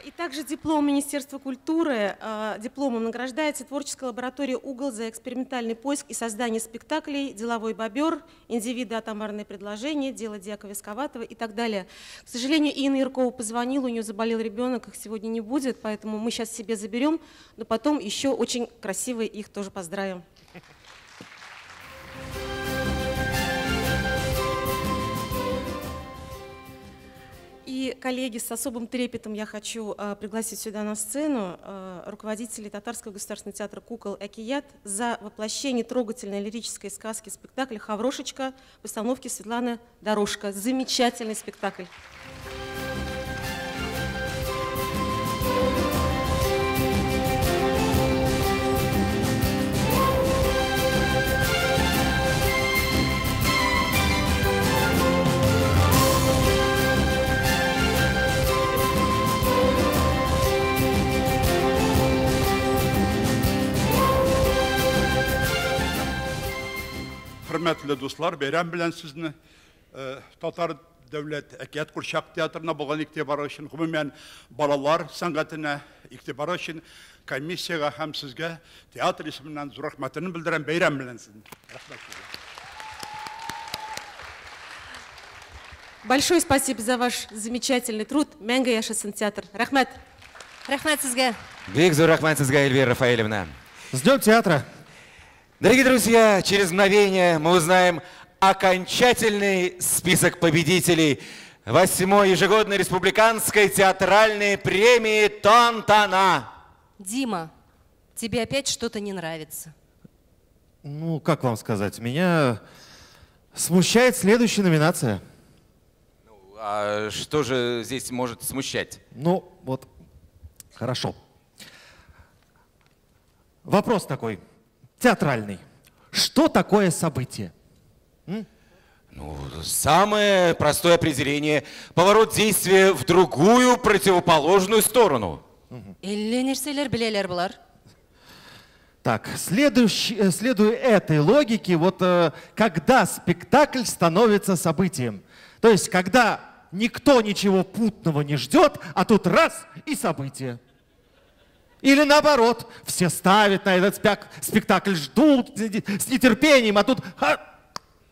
И также диплом Министерства культуры, дипломом награждается творческая лаборатория «Угол» за экспериментальный поиск и создание спектаклей «Деловой бобер», «Индивиды, атомарные предложения», «Дело дьяка Висковатого» и так далее. К сожалению, Инна Яркова позвонила, у нее заболел ребенок, их сегодня не будет, поэтому мы сейчас себе заберем, но потом еще очень красиво их тоже поздравим. И, коллеги, с особым трепетом я хочу пригласить сюда на сцену руководителей Татарского государственного театра «Кукол» «Әкият» за воплощение трогательной лирической сказки спектакля «Хаврошечка» постановки Светланы Дорожко. Замечательный спектакль. Хөрмәтле дуслар, бәйрәм белән сезне Татар дәүләт әкият курчак театрына булган игътибары өчен, гомумән балалар сәнгатенә игътибары өчен комиссиягә һәм сезгә театр исеменнән зур рәхмәтемне белдерәм. Бәйрәм белән сезне. Рәхмәт. Большое спасибо за ваш замечательный труд. Мәңге яшәсен театр. Рәхмәт. Рәхмәт сезгә. Бик зур рәхмәт сезгә, Эльвира Рафаэлевна. С Днем театра. Дорогие друзья, через мгновение мы узнаем окончательный список победителей 8-й ежегодной республиканской театральной премии «Тантана». Дима, тебе опять что-то не нравится. Ну, как вам сказать, меня смущает следующая номинация. Ну, а что же здесь может смущать? Ну, вот, хорошо. Вопрос такой. Театральный. Что такое событие? Ну, самое простое определение – поворот действия в другую противоположную сторону. Әллә нәрсәләр беләләр болар. Так, следуя этой логике, вот когда спектакль становится событием, то есть когда никто ничего путного не ждет, а тут раз и событие. Или наоборот, все ставят на этот спектакль, ждут с нетерпением, а тут ха,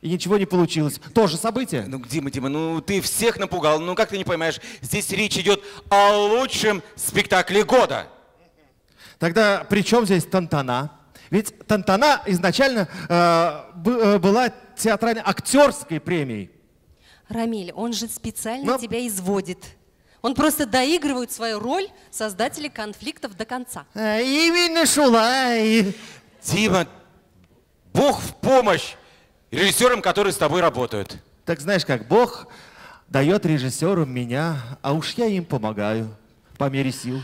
и ничего не получилось. Тоже событие. Ну, Дима, Дима, ну ты всех напугал. Ну как ты не понимаешь, здесь речь идет о лучшем спектакле года. Тогда при чем здесь Тантана? Ведь Тантана изначально была театральной актерской премией. Рамиль, он же специально тебя изводит. Он просто доигрывает свою роль создателя конфликтов до конца. Именно шулай. Дима, Бог в помощь режиссерам, которые с тобой работают. Так знаешь как, Бог дает режиссерам меня, а уж я им помогаю по мере сил.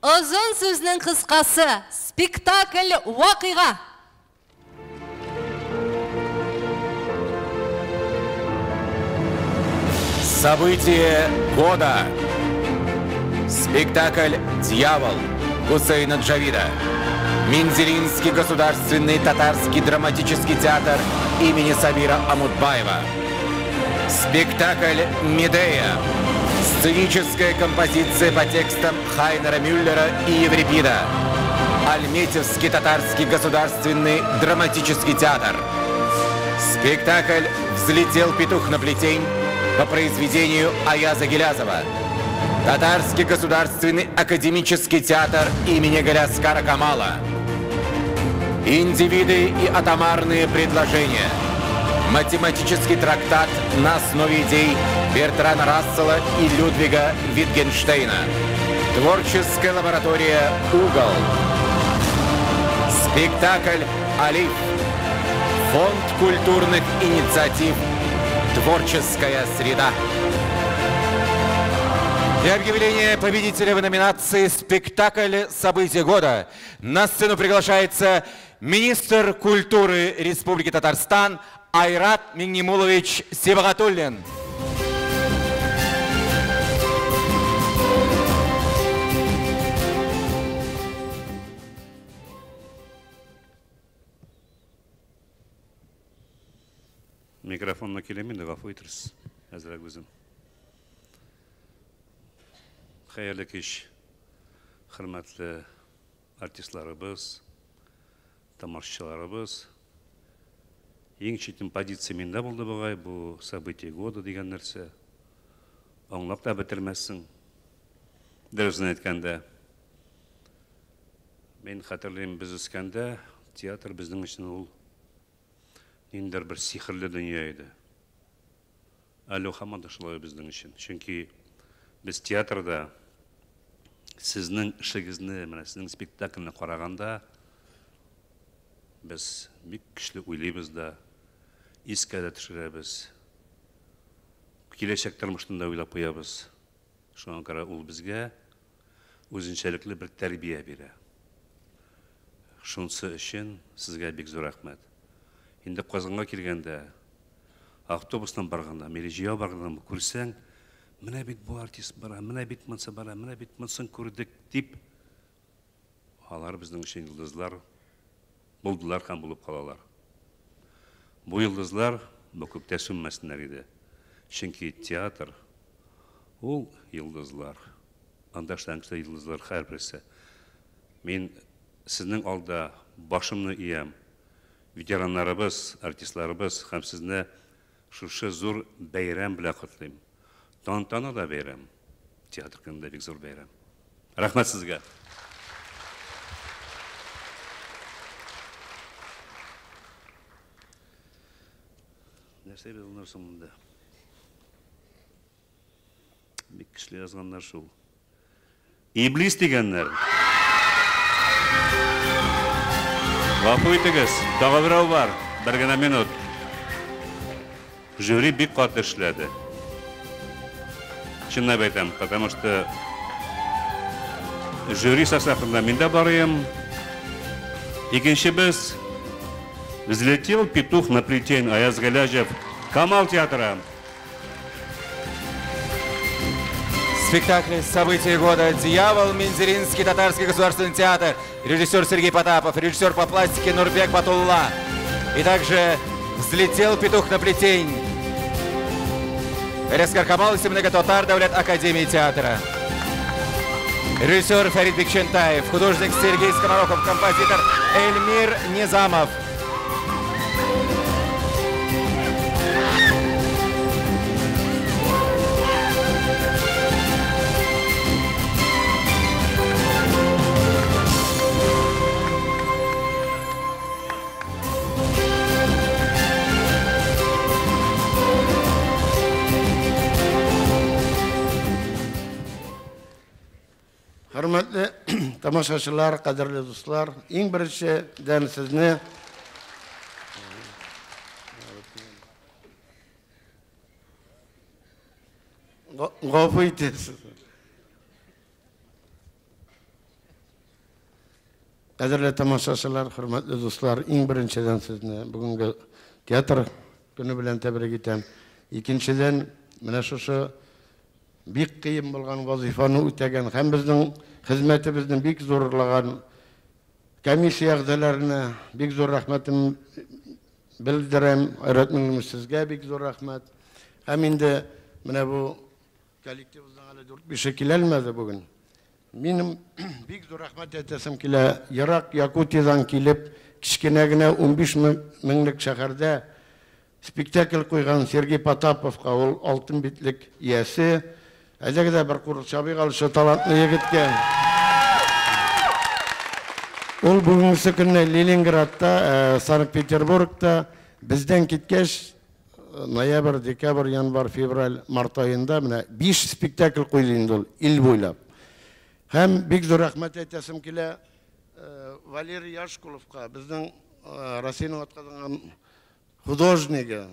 Озын сүзнең кыскасы, спектакль вакыйга. Событие года. Спектакль «Дьявол» Гусейна Джавида. Мензелинский государственный татарский драматический театр имени Сабира Амутбаева. Спектакль «Медея». Сценическая композиция по текстам Хайнера Мюллера и Еврипида. Альметьевский татарский государственный драматический театр. Спектакль «Взлетел петух на плетень» по произведению Аяза Гилязова. Татарский государственный академический театр имени Галиаскара Камала. Индивиды и атомарные предложения. Математический трактат на основе идей Бертрана Рассела и Людвига Витгенштейна. Творческая лаборатория «Угол». Спектакль «Алиф». Фонд культурных инициатив «Творческая среда». И объявление победителя в номинации «Спектакль события года». На сцену приглашается министр культуры Республики Татарстан Айрат Миңнемулович Сибагатуллин. Микрофонна киләм инде, гафу итерсез, әзрәк үзем. Хәерле кич, хөрмәтле артистларыбыз, тамашачыларыбыз. Иң читен позиция миндә булды бугай, бу событие года дигән нәрсә. Аңлап та бетермәссең. Дөресен әйткәндә, мин хәтерлим, без үскәндә театр безнең өчен ул ниндидер бер сихерле дөнья иде. Әле һаман да шулай безнең өчен. Чөнки без театрда сезнең эшегезне, менә сезнең спектакльне караганда без бик көчле уйлыйбыз да, искә дә төшерәбез. Киләчәк тормышны да уйлап куябыз. Шуңа күрә ул безгә үзенчәлекле бер тәрбия бирә. Шунысы өчен сезгә бик зур рәхмәт. Инде Казанга килгәндә, автобустан барганда, или җәяү барганда күрсәң, менә бит бу артист бара, менә бит монысы бара, менә бит монысын күрдек дип, алар безнең өчен йолдызлар булдылар һәм булып калалар. Бу йолдызлар бу күктә сүнмәсеннәр иде. Чөнки театр ул йолдызлар. Анда эшләгән кешеләр йолдызлар һәрберсе. Мин сезнең алда башымны иям. Ветераннарыбыз, артистларыбыз һәм сезне шушы зур бәйрәм белән котлыйм. Тантана да бәйрәм, театр көнендә бик зур бәйрәм. Рәхмәт сезгә. Нәрсә язганнар соң монда? Бик көчле язганнар шул. Иблис дигәннәр. Гафу итегез, тагы берәү бар. Бер генә минут. Жюри бик каты эшләде. Чынлап әйтәм, потому что жюри составында мин дә барыйм. Икенчебез «Взлетел петух на плетень» Аяз Галәҗев, Камал театры. Спектакль «События года. Дьявол», Мензелинский татарский государственный театр, режиссер Сергей Потапов, режиссер по пластике Нурбек Батулла. И также «Взлетел петух на плетень» Галиәсгар Камал исемендәге Татар дәүләт академия театры. Режиссер Фәрит Бикчәнтаев, художник Сергей Скоморохов, композитор Эльмир Низамов. Хөрмәтле тамашачылар, кадерле дуслар, иң беренчедән сезне гафу итәсез. Кадерле тамашачылар, хөрмәтле дуслар, иң беренчедән сезне бүгенге театр көне белән тәбрик итәм. Икенчедән, менә шушы бик кыен булган вазифаны үтәгән һәм безнең хезмәтебезне бик зурлаган комиссия әгъзаларына бик зур рәхмәтем белдерәм. Айрат Миңнемович, сезгә бик зур рәхмәт. Һәм инде менә бу коллективыбызның әле 4-5-е киләлмәде бүген. Минем бик зур рәхмәт әйтәсем килә. Ерак Якутиядән килеп, кечкенә генә 15 меңлек шәһәрдә спектакль куйган Сергей Потаповка, ул алтын битлек иясе. Әйдәгез дә бер кул чабыйк әле шул талантлы егеткә. Ул бүгенге көнне Ленинградта, Санкт-Петербургта бездән киткәч, ноябрь, декабрь, январь, февраль, март аенда менә 5 спектакль куйды инде ул ил буйлап. Һәм бик зур рәхмәт әйтәсем килә Валерий Яшкуловка, безнең Россиянең атказанган художнигы.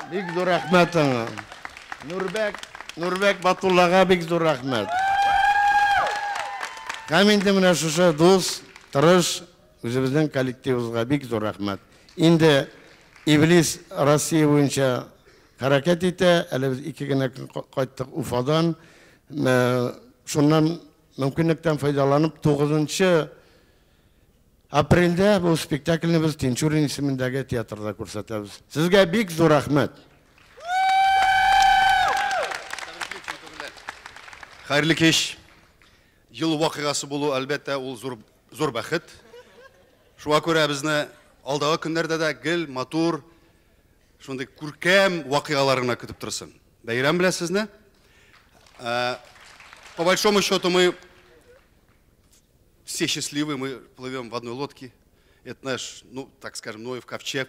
Бик зур рәхмәт аңа. Нурбәк Батуллага бик зур рәхмәт. Һәм инде менә шушы дус, тырыш үзебезнең коллективыбызга бик зур рәхмәт. Инде Иблис Россия буенча хәрәкәт итә. Әле без 2 генә көн кайттык Уфадан. Шуннан мөмкинлектән файдаланып 9 апрельдә бу спектакльне без Тинчурин исемендәге театрда күрсәтәбез. Сезгә бик зур рәхмәт. Хәерле кич. Ел вакыйгасы булу, әлбәттә, ул зур, зур бәхет. Шуңа күрә безне алдагы көннәрдә дә гел матур, шундый күркәм вакыйгалар гына көтеп торсын. Бәйрәм белән сезне. По большому счету мы все счастливы, мы плывем в одной лодке. Это наш, ну, так скажем, Ноев ковчег.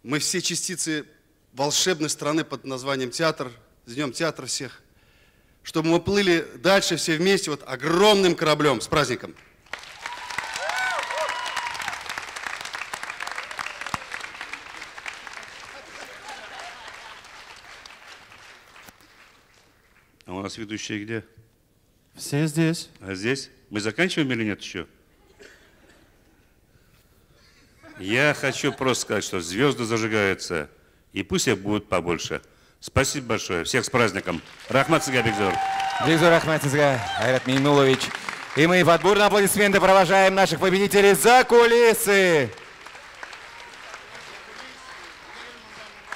Мы все частицы волшебной страны под названием театр. С Днем театра всех. Чтобы мы плыли дальше все вместе вот огромным кораблем. С праздником! А у нас ведущие где? Все здесь. А здесь? Мы заканчиваем или нет еще? Я хочу просто сказать, что звезды зажигаются, и пусть их будет побольше. Спасибо большое. Всех с праздником. Рәхмәт сезгә, бик зур. Бик зур рәхмәт сезгә, Айрат Миңнуллович. И мы под бурные аплодисменты провожаем наших победителей за кулисы.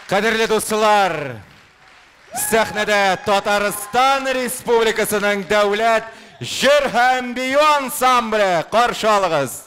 Кадерле дуслар, сәхнәдә Татарстан Республикасының дәүләт җыр һәм бию ансамбле. Каршы алыгыз.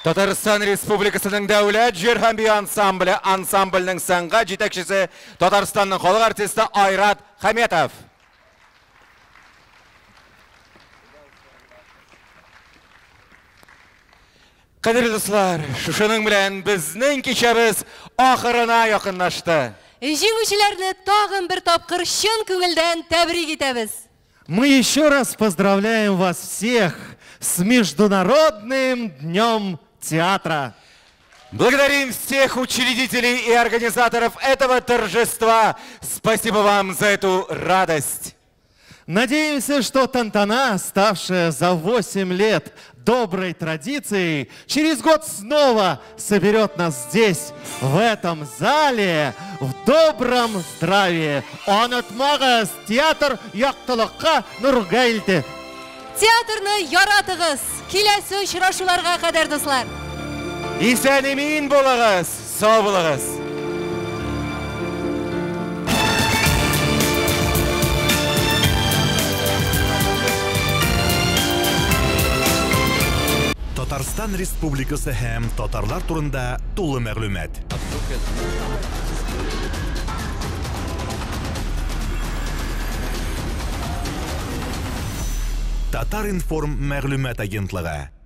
Татарстан Республикасының дәүләт җыр һәм бию ансамбле, ансамбльнең сәнгать җитәкчесе, Татарстанның халык артисты Айрат Хаметов. Кадерле дуслар, шушының белән безнең кичәбез ахырына якынлашты. Җиңүчеләрне тагын бер тапкыр чын күңелдән тәбрик итәбез. Мы еще раз поздравляем вас всех с Международным днем театра. Благодарим всех учредителей и организаторов этого торжества. Спасибо вам за эту радость. Надеемся, что Тантана, ставшая за 8 лет доброй традицией, через год снова соберет нас здесь, в этом зале, в добром здравии. Онытмагыз, театр яктылыкка, нурга илтә. Театрны яратыгыз. Киләсе очрашуларга кадәр, дуслар. Исән-имин булыгыз, сау булыгыз. Татарстан Республикасы һәм татарлар турында тулы мәгълүмат. Татар-информ мәгълүмат агентлыгы.